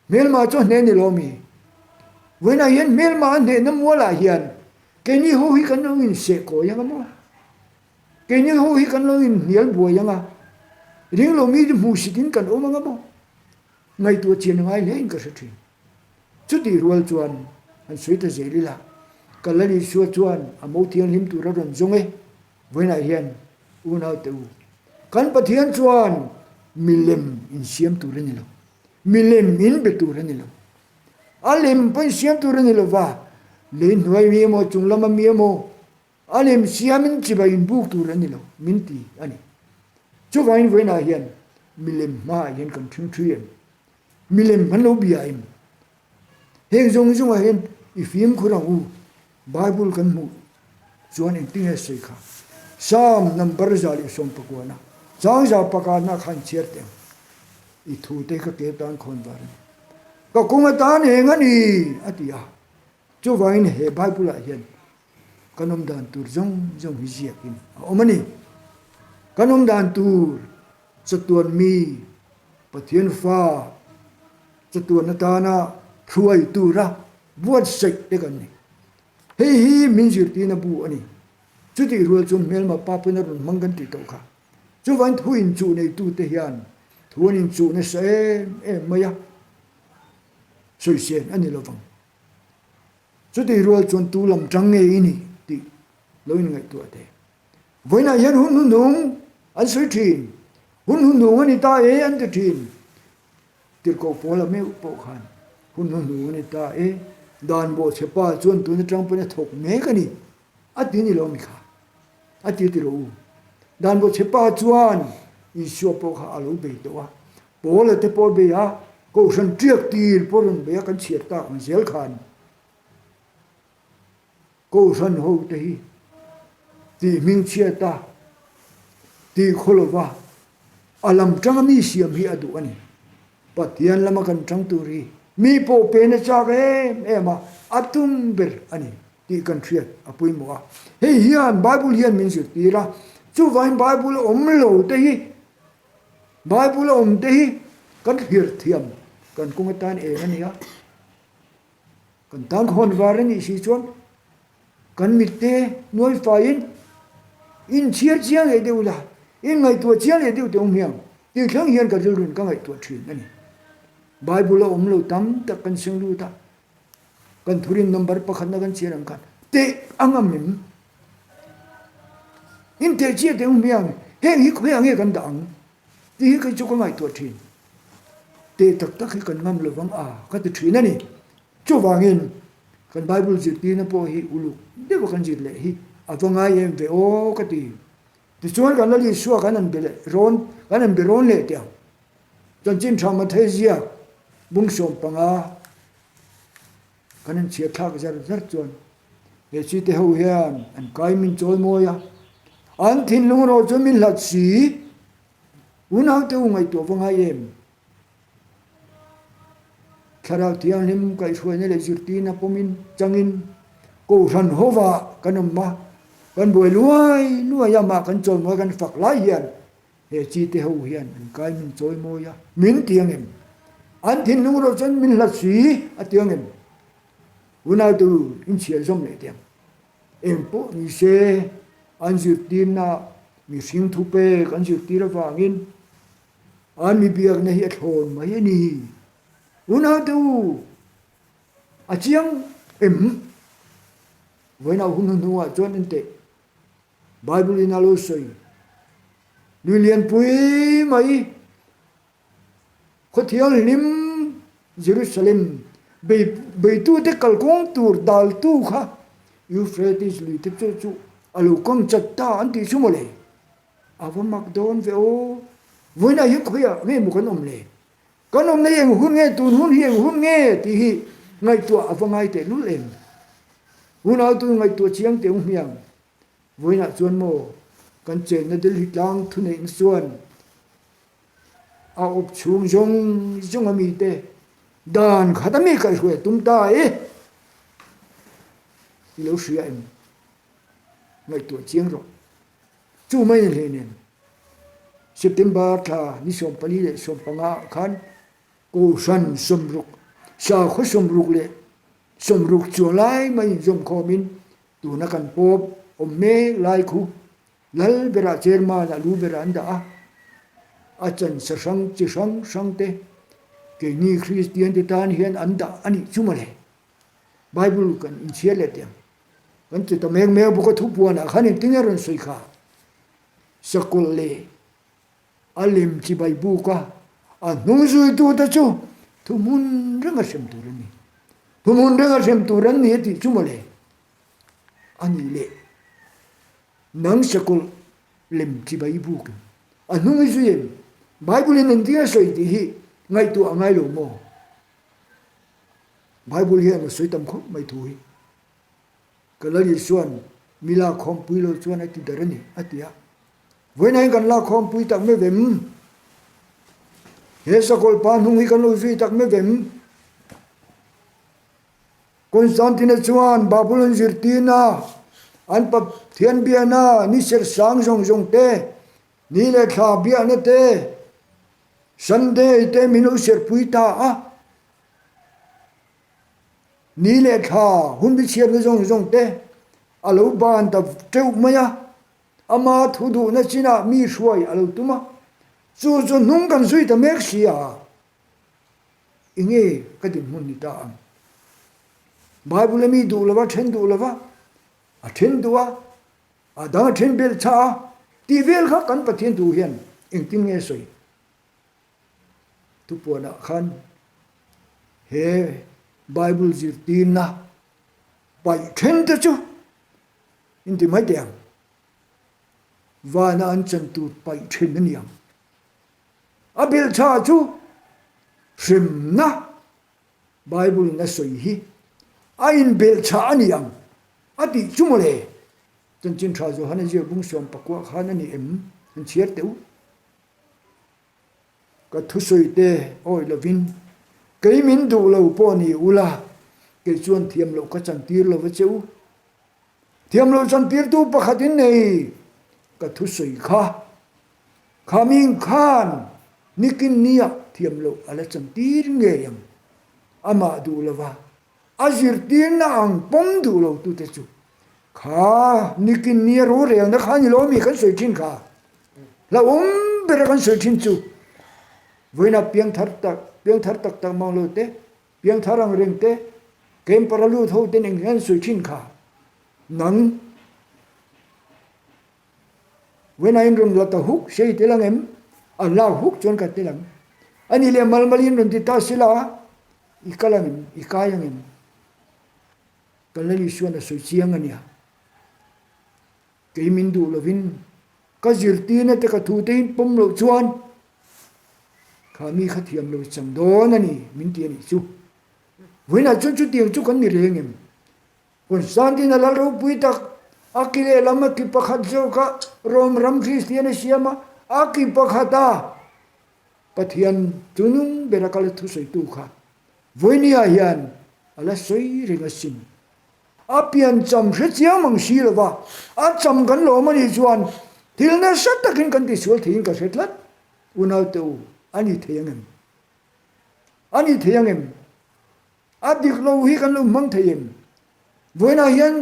Hmelma chu a hneh ni lo mi? Vawiinah hian hmelma a hnehna mualah hian keini ho hi kan lo inseh kawi ang a maw? Keini ho hi kan lo inhnial buai ang a. Ringlo mi chu hmuhsitin kan awm anga maw? Ngaihtuah chian a ngai hlein ka hre thin. Chutih rual chuan han sawi ta zel ila, ka Lal Isua chuan a mo thianghlim tur a rawn zawng e. Vawiinah hian unau te u, kan Pathian chuan milem insiam tur a ni lo, milem inbe tur a ni lo. A lem pawh insiam tur a ni lo va, lei hnuai mi emaw, chung lama mi emaw, a lem siamin chibai inbuk tur a ni lo, min ti a ni. Chuvangin vawiinah hian milem hmaah hian kan ṭhingṭhi em? Milem kan lo bia em? Heng zawng zawngah hian i fimkhur ang u, Bible kan hmuh chuan engtinge sawi kha? Psalm number 119 chang za pakatna khan chhiar teh ang. I thute ka ke tan khawn var a ni. Ka kawng atan eng a ni? a ti a. Chuvangin he Bible ah hian kan awm dan tur zawng zawng hi ziakin a awm a ni. Kan awm dan tur chatuan mi Pathian fa chatuan atana hruai tura buatsaih te kan ni. Hei hi min zirtirna bu a ni. Chutih rual chuan hmelma pa pawn a rawn hmang kan tih tawh kha. Chuvangin thu inchuh neitute hian thu an inchuh nasa em em mai a, sawisel a ni lovang. Chutih rual chuan tu lam tang nge i nih tih lo inngaihtuah teh. Vawiinah hian hun hnuhnung an sawi thin. Hun hnuhnung a ni ta e an ti thin. Tirhkoh Paula meuh pawh khan hun hnuhnung a ni ta e, dan bawhchhe pa chuan tun atang pawhin a thawk mek a ni a ti ni lo mi kha? A ti ti rawh u. Dan bawhchhe pa chuan Isua pawh kha a lo bei tawh a, Paula te pawh a bei a, Kohhran tiak tir pawh rawn bei a kan chhiar tak ang zel khan. Kohhran hote hi tih hmingchhiat a, tih khaw lova a lam tanga mi siam hi a duh a ni. Pathian lama kan tang tur hi mi pawh pen a chak em em a, a tum ber a ni tih kan hriat a pawimawh a. Hei hian Bible hian min zirtir a, chuvangin Bible a awm lo te hi, Bible a awm te hi kan thlir thiam kan kawng atan eng a ni a. Kan tan khawn var a nih si chuan kan mitte nuai faiin inchhiar chiang leh deuh la, in ngaihtuah chiang leh deuh teh awm hiang tih thleng hian ka rilruin ka ngaihtuah thin a ni. Bible a awm lo tam tak kan seng lut a, kan thurin number pakhatna kan chhiar ang khan teh a ngam em? In teh chiah teh awm hiang heng hi khawiah nge kan dah ang tih hi kei chu ka ngaihtuah thin. Teh tak tak hi kan ngam lovang a ka ti thin a ni. Chuvangin kan Bible zirtirna pawh hi uluk deuha kan zir leh hi a va ngai em ve aw ka ti. Tichuan kan Lal Isua kan han be leh rawn kan han be rawn leh teh ang. Chanchin tha Mathai ziak bung 15 kan han chhiat thlak zar zar chuan he chite ho hian an kai min chawi mawi a, an thinlung erawh chuan min hlat si. Unaute u ngaihtuah va ngai em? Thlarau Thianghlim kaihhruaina leh zirtirna pawmin changin Kohhran hovah kan awm a, kan buai luai luai a, mah kan chawimawi kan fak lai hian he chite ho hian an kai min chawimawi a, min ti ang em? An thinlung erawh chuan min hlat si a ti ang em? Unaute u inchhiar zawm leh teh ang. Eng pawh ni se, an zirtirna mihring thupek an zirtir avangin an mi biakna hi a thlawn mai a ni. Unaute u, a chiang em? Vawiinah hun hnuhnungah chuan en teh, Bible in a lo sawi, Lui lianpui mai, Khawthianghlim Jerusalem beitute kalkawng tur daltu kha Euphrates lui te chu chu a lo kang chat ta an tih chu mawle. A va mak dawn ve aw. Vawiinah hian khawiah nge maw kan awm le? Kan awmna hi eng hun nge, tun hun hi eng hun nge tih hi ngaihtuah a va ngai teh lul em? Unautu ngaihtuah chiang teh u hmiang. Vawiinah chuan maw kan chenna Delhi tlang thuneihna chuan A awp chhung zawng zawng a mite dan khat a mi kaihhruai a tum ta e. I lo hria em? Ngaihtuah chiang rawh. Chu mai ni hlei nen September thla ni 14 leh 15 ah khan Kohhran 60, sakhaw 60 leh 60 chuang lai mai inzawmkhawmin tuna kan pawp awm mek lai khu Lal berah chairman ah lu berah an dah a. A chansa hrang chi hrang hrang te keini Kristian te tan hian an dah a nih chu mawle. Bible kan inchhiar leh teh ang. Kan ti ta mek mek bawk a thupuanah khan engtin nge rawn sawi kha? Sakawlh leh a lem chibai buk a, a hnung zuitute chu thuhmun renga hrem tur an ni. Thuhmun renga hrem tur an ni a tih chu mawle. A nih leh nang sakawlh lem chibai buk in a hnung i zui em? Bible in engtin a sawi tih hi ngaihtuah a ngai lo maw? Bible hian a sawi tam khawp mai thu hi. Ka Lal Isua'n mi lakkhawmpui lo chuan a ti der a ni, a ti a. Vawiin kan lakkhawmpui tak meuh em? He sakawlh pa hnung hi kan lo zui tak meuh em? Constantine chuan Babylon zirtirna, an Pathian biakna, ni serh sang zawng zawng te, ni leh thla biakna te, Sunday te min lo serhpui ta a. Ni leh thla hun bichhiatna zawng zawng te a lo ban ta teuh mai a, ama thu duhna chinah mi hruai a lo tum a, chu chu hnung kan zui ta mek si a, enge ka dinhmun ni ta ang? Bible a mi duh lova then duh lova a then duh a, a dang a then belh chah a, tih vel kha kan Pathian thu hian engtin nge sawi? Thupuanah khan he Bible zirtirna paih then te chu inti mai teh ang. Vana an chan tur paih then a ni ang. A bilhchah chu hremna Bible in a sawi hi a inbelhchah a ni ang a tih chu mawle. Chanchin tha Johana ziak bung 14 khan a ni em? An chhiar teh u. Ka thusawi te awi lovin kei min duh lo pawh ni ula, kei chuan thiam loh ka chantir lo va che u. Thiam loh chantirtu pakhat in nei ka thusawi kha, kha ming khan nikin nia thiam loh a la chantir ngei ang. Amah duh lova a zirtirna ang pawm duh lo tute chu Kha nikin nia rorelna kha ni lo mi kan sawi thin kha. Hlauhawm bera kan sawi thin chu vawiina piangthar tak piangthar tak tak mang lo te, piangthar ang reng te, camper a lut ho ten eng hian sawi thin kha. Nang vawiina in rawn la ta huk sei tel ang em? An lak huk chuan ka tel ang. Ani leh mal malin rawn ti ta sila i kal ang em? I kai ang em? Ka Lal Isuan a sawi chiang a nia. Kei min duh lovin ka zirtirna te ka thu te in pawm loh chuan kha mi kha thiam lo chang dawn a ni min ti a nih chu. Vawiinah chuan chutiang chu kan ni reng em? Constantine-a lal ropui tak a ki lehlam a ki pakhat zawka Rome ram Kristian a siam a, a ki pakhata Pathian chunung bera kal thusawitu kha Vawinia hian a la sawi reng asin. A piancham hre chiang mang si lova, a cham kan lawm a nih chuan thil nasa takin kan tisual theiin ka hre tlat. Unaute u, a ni thei ang em? A ni thei ang em? A dik lo hi kan lo hmang thei em? Vawiinah hian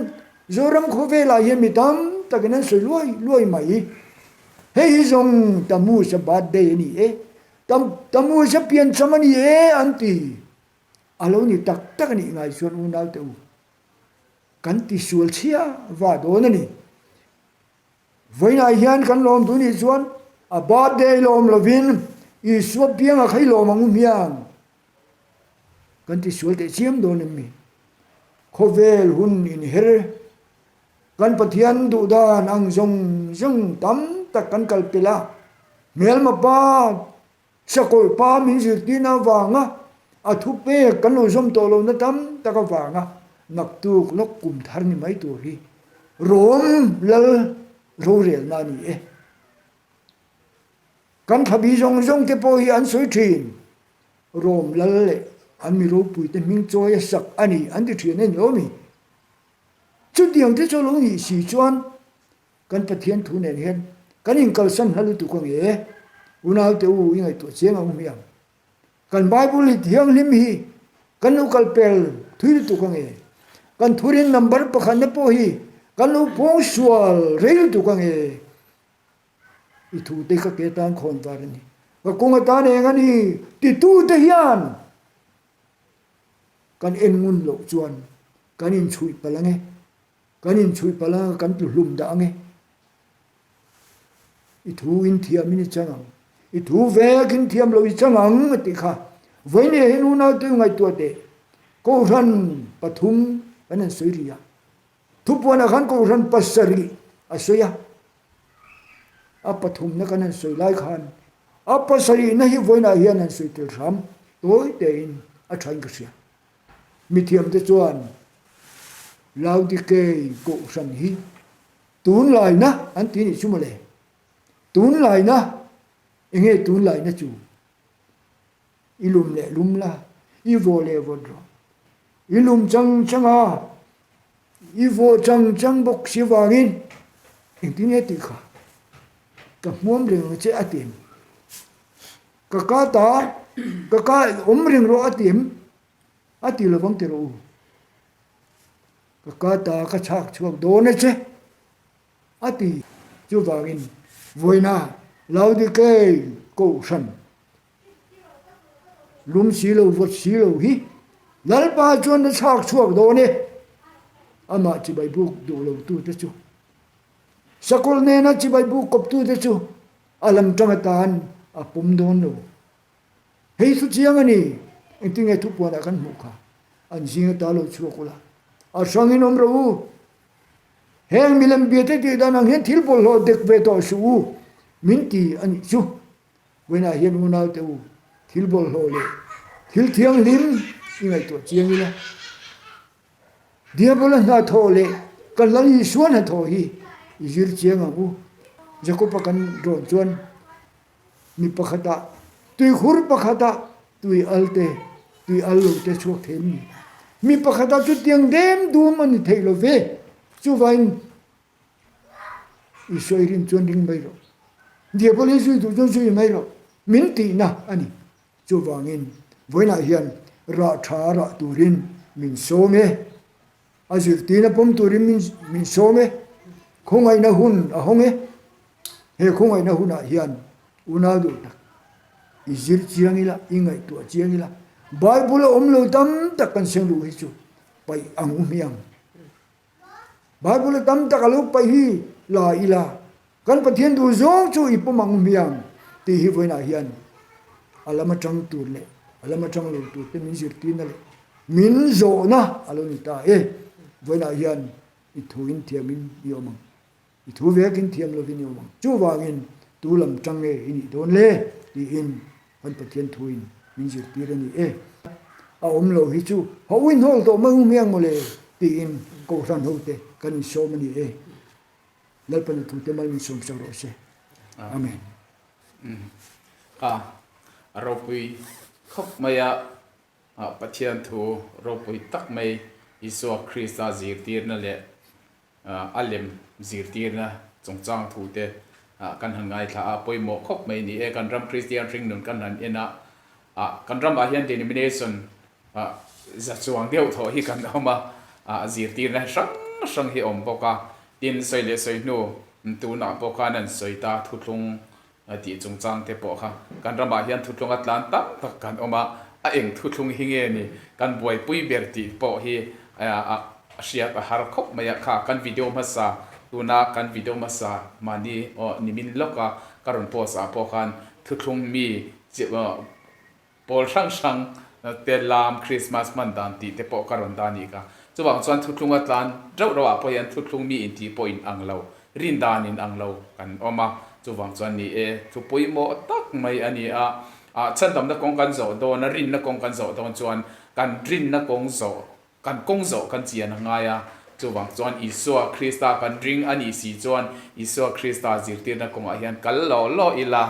Zoram khawvelah hian mi tam takin an sawi luai luai mai. Hei hi zawng Tammuz-a birthday a ni e, Tammuz-a piancham a ni e an ti. A lo ni tak tak a nih ngai chuan unaute u, kan tisual chhia va dawn a ni. Vawiinah hian kan lawm duh nih chuan a birthday lawm lovin Isua pianga kha i lawm ang u hmiang. Kan ti sual teh chiam dawn em mi? Khawvel hun inher, kan Pathian duh dan ang zawng zawng tam tak kan kal pel a, hmelma pa, sakawlh pa min zirtirna avanga a thupek kan lo zawm tawh lohna tam tak avanga naktuk lawk kum thar ni mai tur hi Rom lal rorelna a ni e. Kan thlabi zawng zawng te pawh hi an sawi thin. Rom lal leh an mi ropuite hming chawi a sak a ni an ti thin a ni lo mi? Chutiang te chu lo nih si chuan kan Pathian thu nen hian kan inkalsan hla lutuk ang e. Unaute u i ngaihtuah chiang ang hmiang. Kan Bible hi thianghlim hi kan lo kal pel thui lutuk ang e. Kan thurin number pakhatna pawh hi kan lo pawng sual rei lutuk ang e. I thute ka ke tan khawn var a ni. Ka kawng atan eng a ni titute hian kan en ngun loh chuan kan inchhuih palh ang e, kan inchhuih palh ang a, kan tlu hlum dah ang e. I thu in thiam in i chang ang, i thu vek in thiam lo i chang ang a tih kha. Vawiin hian unaute ngaihtuah teh, Kohhran pathum kan han sawi rih a, Thupuanah khan Kohhran pasarih a sawi a, a pathumna kan han sawi lai khan a pasarihna hi vawiinah hian han sawi tel hram tawi tein a thain ka hria. Mithiamte chuan Laodikei Kohhran hi tunlaina an ti nih chu mawle. Tunlaina, enge tunlaina chu? I lum leh lum la, i vawh leh vawt rawh. I lum chang chang a, i vawh chang chang bawk si vangin engtin nge tih kha ka hmuam reng ang che a ti em? Ka ka ta, ka ka awm reng rawh a ti em? A ti lovang ti rawh u. Ka ka ta ka chhak chhuak dawn a che. A ti. Chuvangin vawiina Laodikei Kohhran lum si lo vawt si lo hi Lalpa chuan a chhak chhuak dawn e. Amah chibai buk duh lo tute chu Sakawlh nena chibai buk kawp tute chu a lam tang atan a pawm dawn lo. Hei thu chiang a ni. Engtin nge thupuanah kan hmuh kha? An zing ata lo chhuak ula, a hrangin awm rawh u. Heng milem biate tih dan ang hian thil bawlhhlawh dek ve tawh suh u min ti a nih chu. Vawiinah hian unaute u, thil bawlhhlawh leh thil thianghlim i ngaihtuah chiang ila. Diabola hnathawh leh kan Lal Isua hnathawh hi i zir chiang ang u. Jakob-a kan rawn chuan mi pakhatah tuikhur pakhatah tui al te, tui al lo te chhuak thei an ni. Mi pakhatah chutiang dem dum a ni thei lo ve. Chuvain Isua i rin chuan ring mai rawh. Diabol hi zui duh chuan zui mai rawh. Min tihna a ni. Chuvangin vawiinah hian rah tha rah turin min sawm e. A zirtirna pawm turin min sawm e. Khawngaihna hun a hawng e. He khawngaihna hunah hian unau duh tak i zir chiang ila, i ngaihtuah chiang ila, Bible a awm lo tam tak kan seng luh hi chu paih ang u hmiang. Bible a tam tak a lo paih hi la ila, kan Pathian duh zawng chu i pawm ang hmiang tih hi vawiinah hian a lam atang tur leh a lam atang lo tur te min zirtirna leh min zawhna a lo ni ta e. Vawiinah hian i thu in thiamin i awm ang. I thu vekin thiam lovin i awm ang. Chuvangin tu lam tang nge i nih dawn le? tiin kan Pathian thuin min zirtir a ni e. A awm lo hi chu ho inhawl tawh mai u hmiang mawle tiin Kohhran hote kan insawm a ni e. Lalpan a thute mal min sawmsak rawh se. Amen. A ropui khawp mai a, Pathian thu ropui tak mai Isua Krista zirtirna leh A lem zirtirna chungchang thu te kan han ngaithla a, pawimawh khawp mai ni e. Kan ram Kristian hringnun kan han en a, kan ramah hian denomination za chuang deuh thawh hi kan awm a, zirtirna hrang hrang hi a awm bawk a. Tin, sawi leh sawi hnu tunah pawh khan an sawi ta thuthlung tih chungchang te pawh kha kan ramah hian thuthlung a tlan tam tak kan awm a, a eng thuthlung hi nge ni kan buaipui ber tih pawh hi a hriat a har khawp mai a, kha kan video hmasa tuna kan video hmasa mahni aw nimin lawka ka rawn post ah pawh khan thuthlung mi Pawl hrang hrang te lam Krismas hman dan tih te pawh ka rawn dah nih kha. Chuvang chuan thuthlung a tlan reuh reuh ah pawh hian thuthlung mi in tih pawh in ang lo, rin dan in ang lo kan awm a. Chuvang chuan ni e, thu pawimawh tak mai a ni a. Ah chhandamna kawng kan zawh dawn a, rinna kawng kan zawh dawn chuan kan rinna kawng zawh Kan kawng zawh kan chian a ngai a, chuvang chuan Isua Krista kan ring a nih si chuan Isua Krista zirtirna kawngah hian kal law law ila,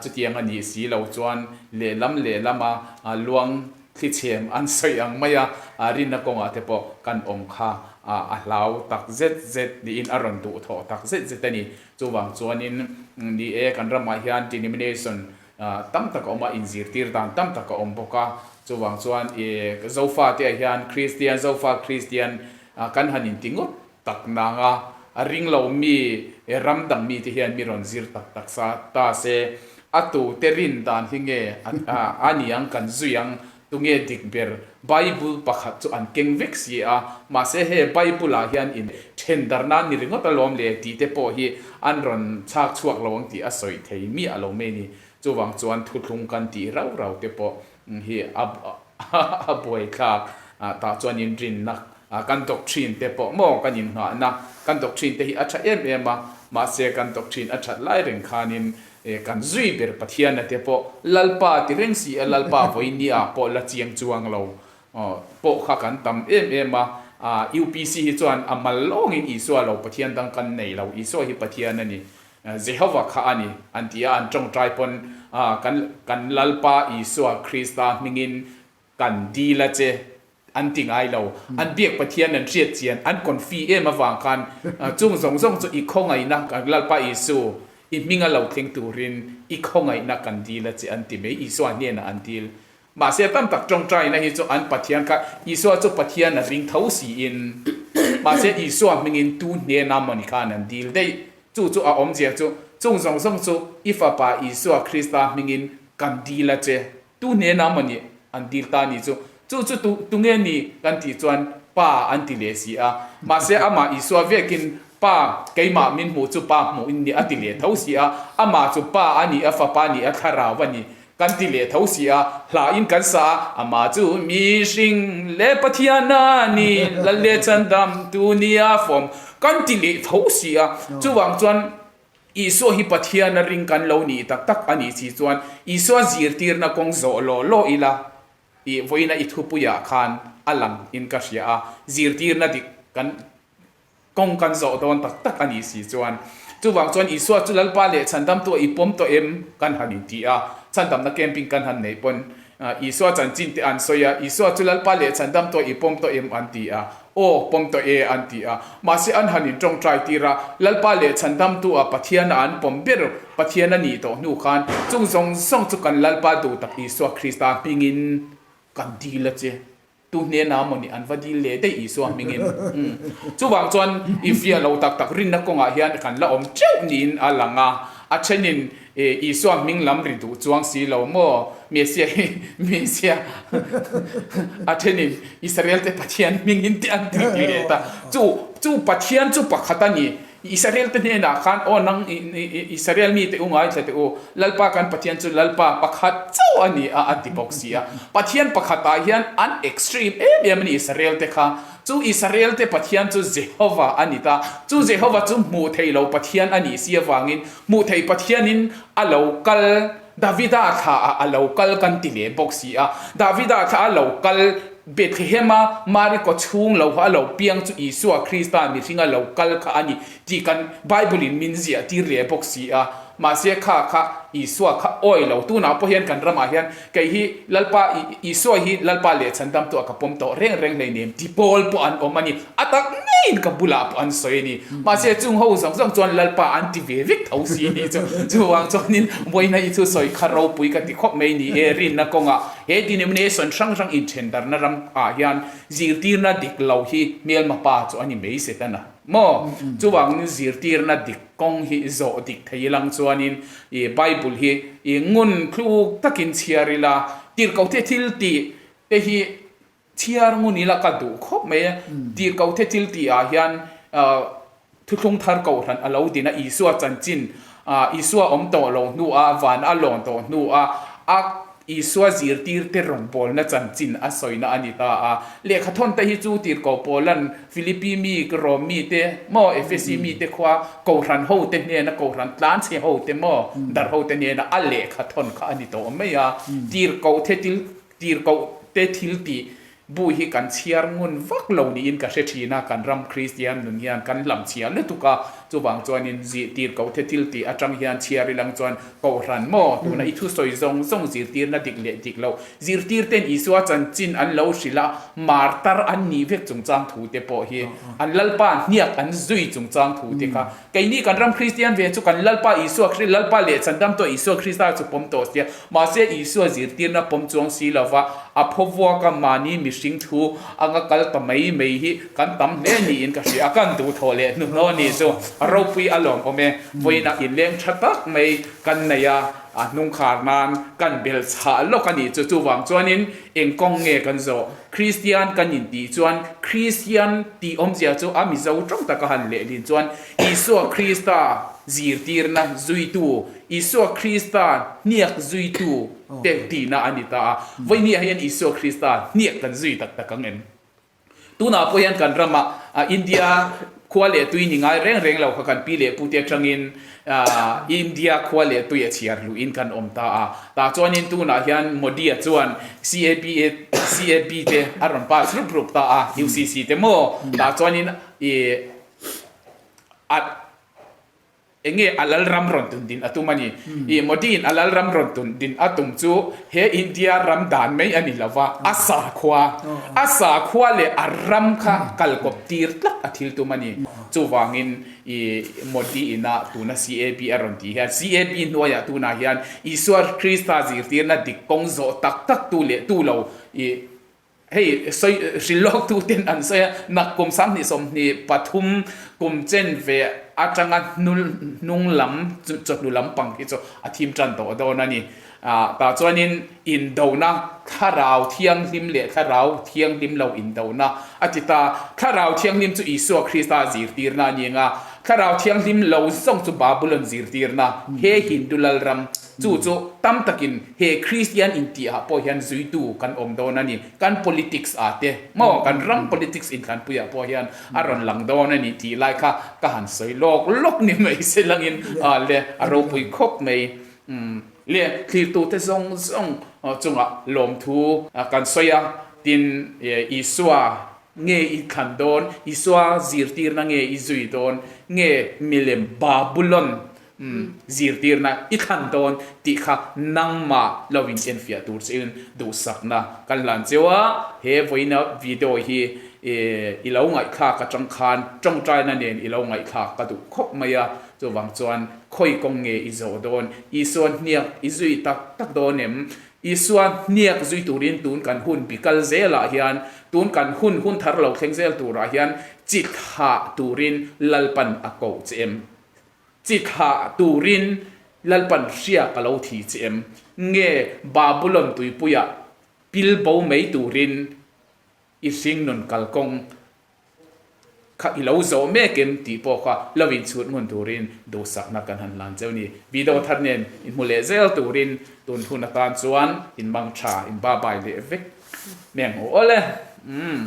chutiang a nih si lo chuan lehlam lehlama luang thlichhem an sawi ang mai a, rinna kawngah te pawh kan awm kha a hlau tak zet zet niin a rawn duhthawh tak zet zet a ni. Chuvang chuanin ni e, kan ramah hian denomination Tam tak a awm a, inzirtir dan tam tak a awm bawk a. Chuvang chuan i Zofa te ah hian Kristian, Zofa Kristian kan han inti ngawt tak nang a, a ring lo mi, ram dang mi te hian mi rawn zir tak tak sa ta se. A tute rin dan hi nge a ni ang kan zui ang, tunge dik ber? Bible pakhat chu an keng vek si a, mahse he Bible ah hian in then dar nan ni ringawt alawm le tih te pawh hi an rawn chhak chhuak lo ang tih a sawi thei miah lo mai ni. Chuvang chuan thuthlung kan tih rau rau te pawh hi a a buaithlak tah chuan in rinna kan doctrine te pawh maw kan innghahna kan doctrine te hi a tha em em a, mahse kan doctrine a that lai reng khanin kan zui ber Pathiana te pawh Lalpa ti reng si a, Lalpa vawinia pawh la chiang chuang lo pawh kha kan tam em em a, UPC hi chuan a mal lawngin Isua lo Pathian dang kan nei lo, Isua hi Pathian a ni, Jehova kha a ni an ti a, an tawngtai pawn kan kan Lalpa Isua Krista hmingin kan dil a che an ti ngai lo. An biak Pathian an hriat chian an confi em avang khan chung zawng zawng chu i khawngaihna kan Lalpa Isu i hminga lo thleng turin i khawngaihna kan dil a che an ti mai, Isua hnenah an dil. Mahse tam tak tawngtaina hi chu an Pathian kha Isua chu Pathian a ring tho siin mahse Isua hmingin tu hnena mawni khan an dil daih. Chu chu a awmzia chu chung zawng zawng chu i Fapa Isua Krista hmingin kan dil a che. Tu hnena mawni an dil ta ni chu? Chu chu tu tunge ni kan tih chuan Pa an ti leh si a. Mahse amah Isua vekin Pa keimah min hmuh chu Pa hmuh in ni a ti leh tho si a. Amah chu Pa a ni a, Fapa a ni a, Thlarau a ni kan ti leh tho si a. Hla in kan sa a, Amah chu mihring leh Pathian a ni, Lal leh Chandam tu nia fawm kan ti leh tho si a. Chuvang chuan Isua hi Pathian a ring kan lo nih tak tak a nih si chuan Isua zirtirna kawng zawh law law ila i vawiina i thupuiah khan a lang in ka hria a, zirtirna dik kan kawng kan zawh dawn tak tak a nih si chuan. Chuvang chuan Isua chu Lalpa leh Chhandamtu a i pawm tawh em kan han inti a, Chhandamna camping kan han neih pawn Isua chanchin te an sawi a, Isua chu Lalpa leh Chhandamtu a i pawm tawh em an ti a, Aw, pawm tawh e an ti a. Mahse an han inṭawngṭai tir a, Lalpa leh Chhandamtu a Pathiana an pawm ber Pathian a nih tawh hnu khan chung zawng zawng chu kan Lalpa duh tak Isua Krista hmingin kan dil a che. Tu hnena maw nih an va dil leh daih Isua hmingin. Umm. Chuvang chuan i fiah lo tak tak rinna kawngah hian kan la awm teuh niin a lang a. A thenin Isua hming lam ri duh chuang si lo maw? Mesia hi Mesia a thenin Israel te Pathian hmingin te an ti ti leh ta. Chu chu Pathian chu pakhat a ni. Israel te hnenah khan aw nang Israel mite u ngaithla teh u, Lalpa kan Pathian chu Lalpa pakhat chauh a ni a a ti bawk si a. Pathian pakhatah hian an extreme em em a ni Israel te kha. Chu Israel te Pathian chu Jehova a ni ta. Chu Jehova chu hmuh theih lo Pathian a nih si avangin hmuh theih Pathianin a lo kal Davida thlaah a lo kal kan ti leh bawk si a. Davida thla a lo kal Bethlehem-a Mari kaw chhung lo a lo piang chu Isua Krista mihringa lo kal kha a ni tih kan Bible-in min ziah tir leh bawk si a. Mahse kha kha Isua kha awi lo. Tunah pawh hian kan ramah hian kei hi Lalpa Isua hi Lalpa leh chhandamtu a ka pawm tawh reng reng hleinem ti pawl pawh an awm a ni. A tak ngeiin ka bulah pawh an sawi a ni. Mahse chung ho zawng zawng chuan Lalpa an ti ve vek tho si a ni chu. Chuvang chuanin vawiina i thusawi kha ropui ka ti khawp mai ni e rinna kawngah He denomination hrang hrang inthendarna ram ah hian zirtirna dik lo hi hmelma pa chu a ni mai Setana maw? Chuvangin zirtirna dik kawng hi zawh dik thei ilang chuanin i Bible hi i ngun thluk takin chhiar ila, tirhkohte thil tih te hi chhiar ngun ila ka duh khawp mai a. Tirhkohte thil tih ah hian Thuthlung thar kohhran a lo din a, Isua chanchin, Isua awm tawh lo hnua, van a lawn tawh hnua, a Isua zirtirte rawngbawlna chanchin a sawina a ni ta a. Lehkhathawn te hi chu tirhkoh Paulan Philippi mi, Rom mite maw, Efesi mite khua kohhran hote hnena, kohhran tlanchhe hote maw, darh hote hnena a lehkhathawn kha a ni tawh mai a. Tirhkoh the til, tirhkoh te thil tih Bu hi kan chhiar ngun vak lo niin ka hre thin a, kan ram Kristian nun hian kan hlam chhia lutuk a, chuvang chuanin zirtir kohthe thil tih atang hian chhiar ilang chuan Kohhran maw tuna i thusawi zawng zawng zirtirna dik leh dik lo zirtir ten Isua chanchin an lo hrilh a, martar an nih vek chungchang thu te pawh hi an Lalpa hniak an zui chungchang thu te kha keini kan ram Kristian ve chu kan Lalpa Isua Kri Lalpa leh Chandamtua Isua Krista chu pawm tawh sia. Mahse, Isua zirtirna pawm chuang si lova, a phaw vuaka mahni mihring thu anga kal ta mai mai hi kan tam hle niin ka hria a, kan duhthawh leh hnuhnawh a nih chu. A ropui a lawm awm e. Vawiinah inleng tha tak mai kan nei a, a hnungkhar nan kan bel chhah lawk a nih chu. Chuvang chuanin eng kawng nge kan zawh? Kristian kan intih chuan Kristian tih awmzia chu a Mizo tawng taka han lehlin chuan Isua Krista zirtirna zuitu, Isua Krista hniak zuitu te tihna a ni ta a. Vawinia hian Isua Krista hniak kan zui tak tak ang em? Tunah pawh hian kan ramah India khua leh tui ni ngai reng reng lo kha kan pi leh pute atangin India khua leh tui a chhiar luhin kan awm ta a. Tah chuanin tunah hian Modi-a chuan CAB CAB te a rawn pass rup rup ta a, UCC te maw? Tah chuanin ih a Eng nge a lalram rawn tun din a tum a ni? I Modi-in a lalram rawn tun din a tum chu he India ram dan mai a ni lo va, a sakhua, a sakhua leh a ram kha kal kawp tir tlat a thil tum a ni. Chuvangin i Modi-ina tuna CAB a rawn tih hian CAB hnuaiah tunah hian Isua Krista zirtirna dik kawng zawh tak tak tu leh tu lo i Hei sawi hrilh lawk tu ten an sawi a, nak kum 2023 kum chen ve atanga hnung lam chawhnu lam pang hi chu a thim tan tawh dawn a ni. Tah chuanin indona thlarau thianghlim leh thlarau thianghlim lo indona a ti ta. Thlarau thianghlim chu Isua Krista zirtirna a ni ang a, thlarau thianghlim lo zawng chu Babulon zirtirna, he Hindu lalram Chu chu tam takin he Kristian intihah pawh hian zuitu kan awm dawn a ni. Kan politics ah te maw, kan ram politics inthlanpuiah pawh hian a rawn lang dawn a ni tih lai kha ka han sawi lawk lawk ni mai se langin a le a ropui khawp mai. Le thlirtute zawng zawng chungah lawmthu kan sawi a, tin Isua nge i thlan dawn, Isua zirtirna nge i zui dawn, nge milem Babulon Umm, zirtirna i thlan dawn tih kha nangmah lo in enfiah tur chiin duhsakna kan hlan cheu a, he vawiina video hi i lo ngaihthlak atang khan tawngtaina nen i lo ngaihthlak ka duh khawp mai a, chuvang chuan khawi kawng nge i zawh dawn, Isua hniak i zui tak tak dawn em? Isua hniak zui turin tun kan hun bi kal zelah hian, tun kan hun hun thar lo thleng zel turah hian chi thlah turin Lalpan a koh che em? Chi thlah turin Lalpan hria ka lo thi che em? Nge Babulon tuipuiah pil bo mai turin i hringnun kalkawng kha i lo zawh mek em tih pawh kha lo inchhut ngun turin duhsakna kan han hlan cheu ni. Video thar nen inhmu leh zel turin tun hun atan chuan inmang tha, inbabai leh vek mai ang aw le. Umm.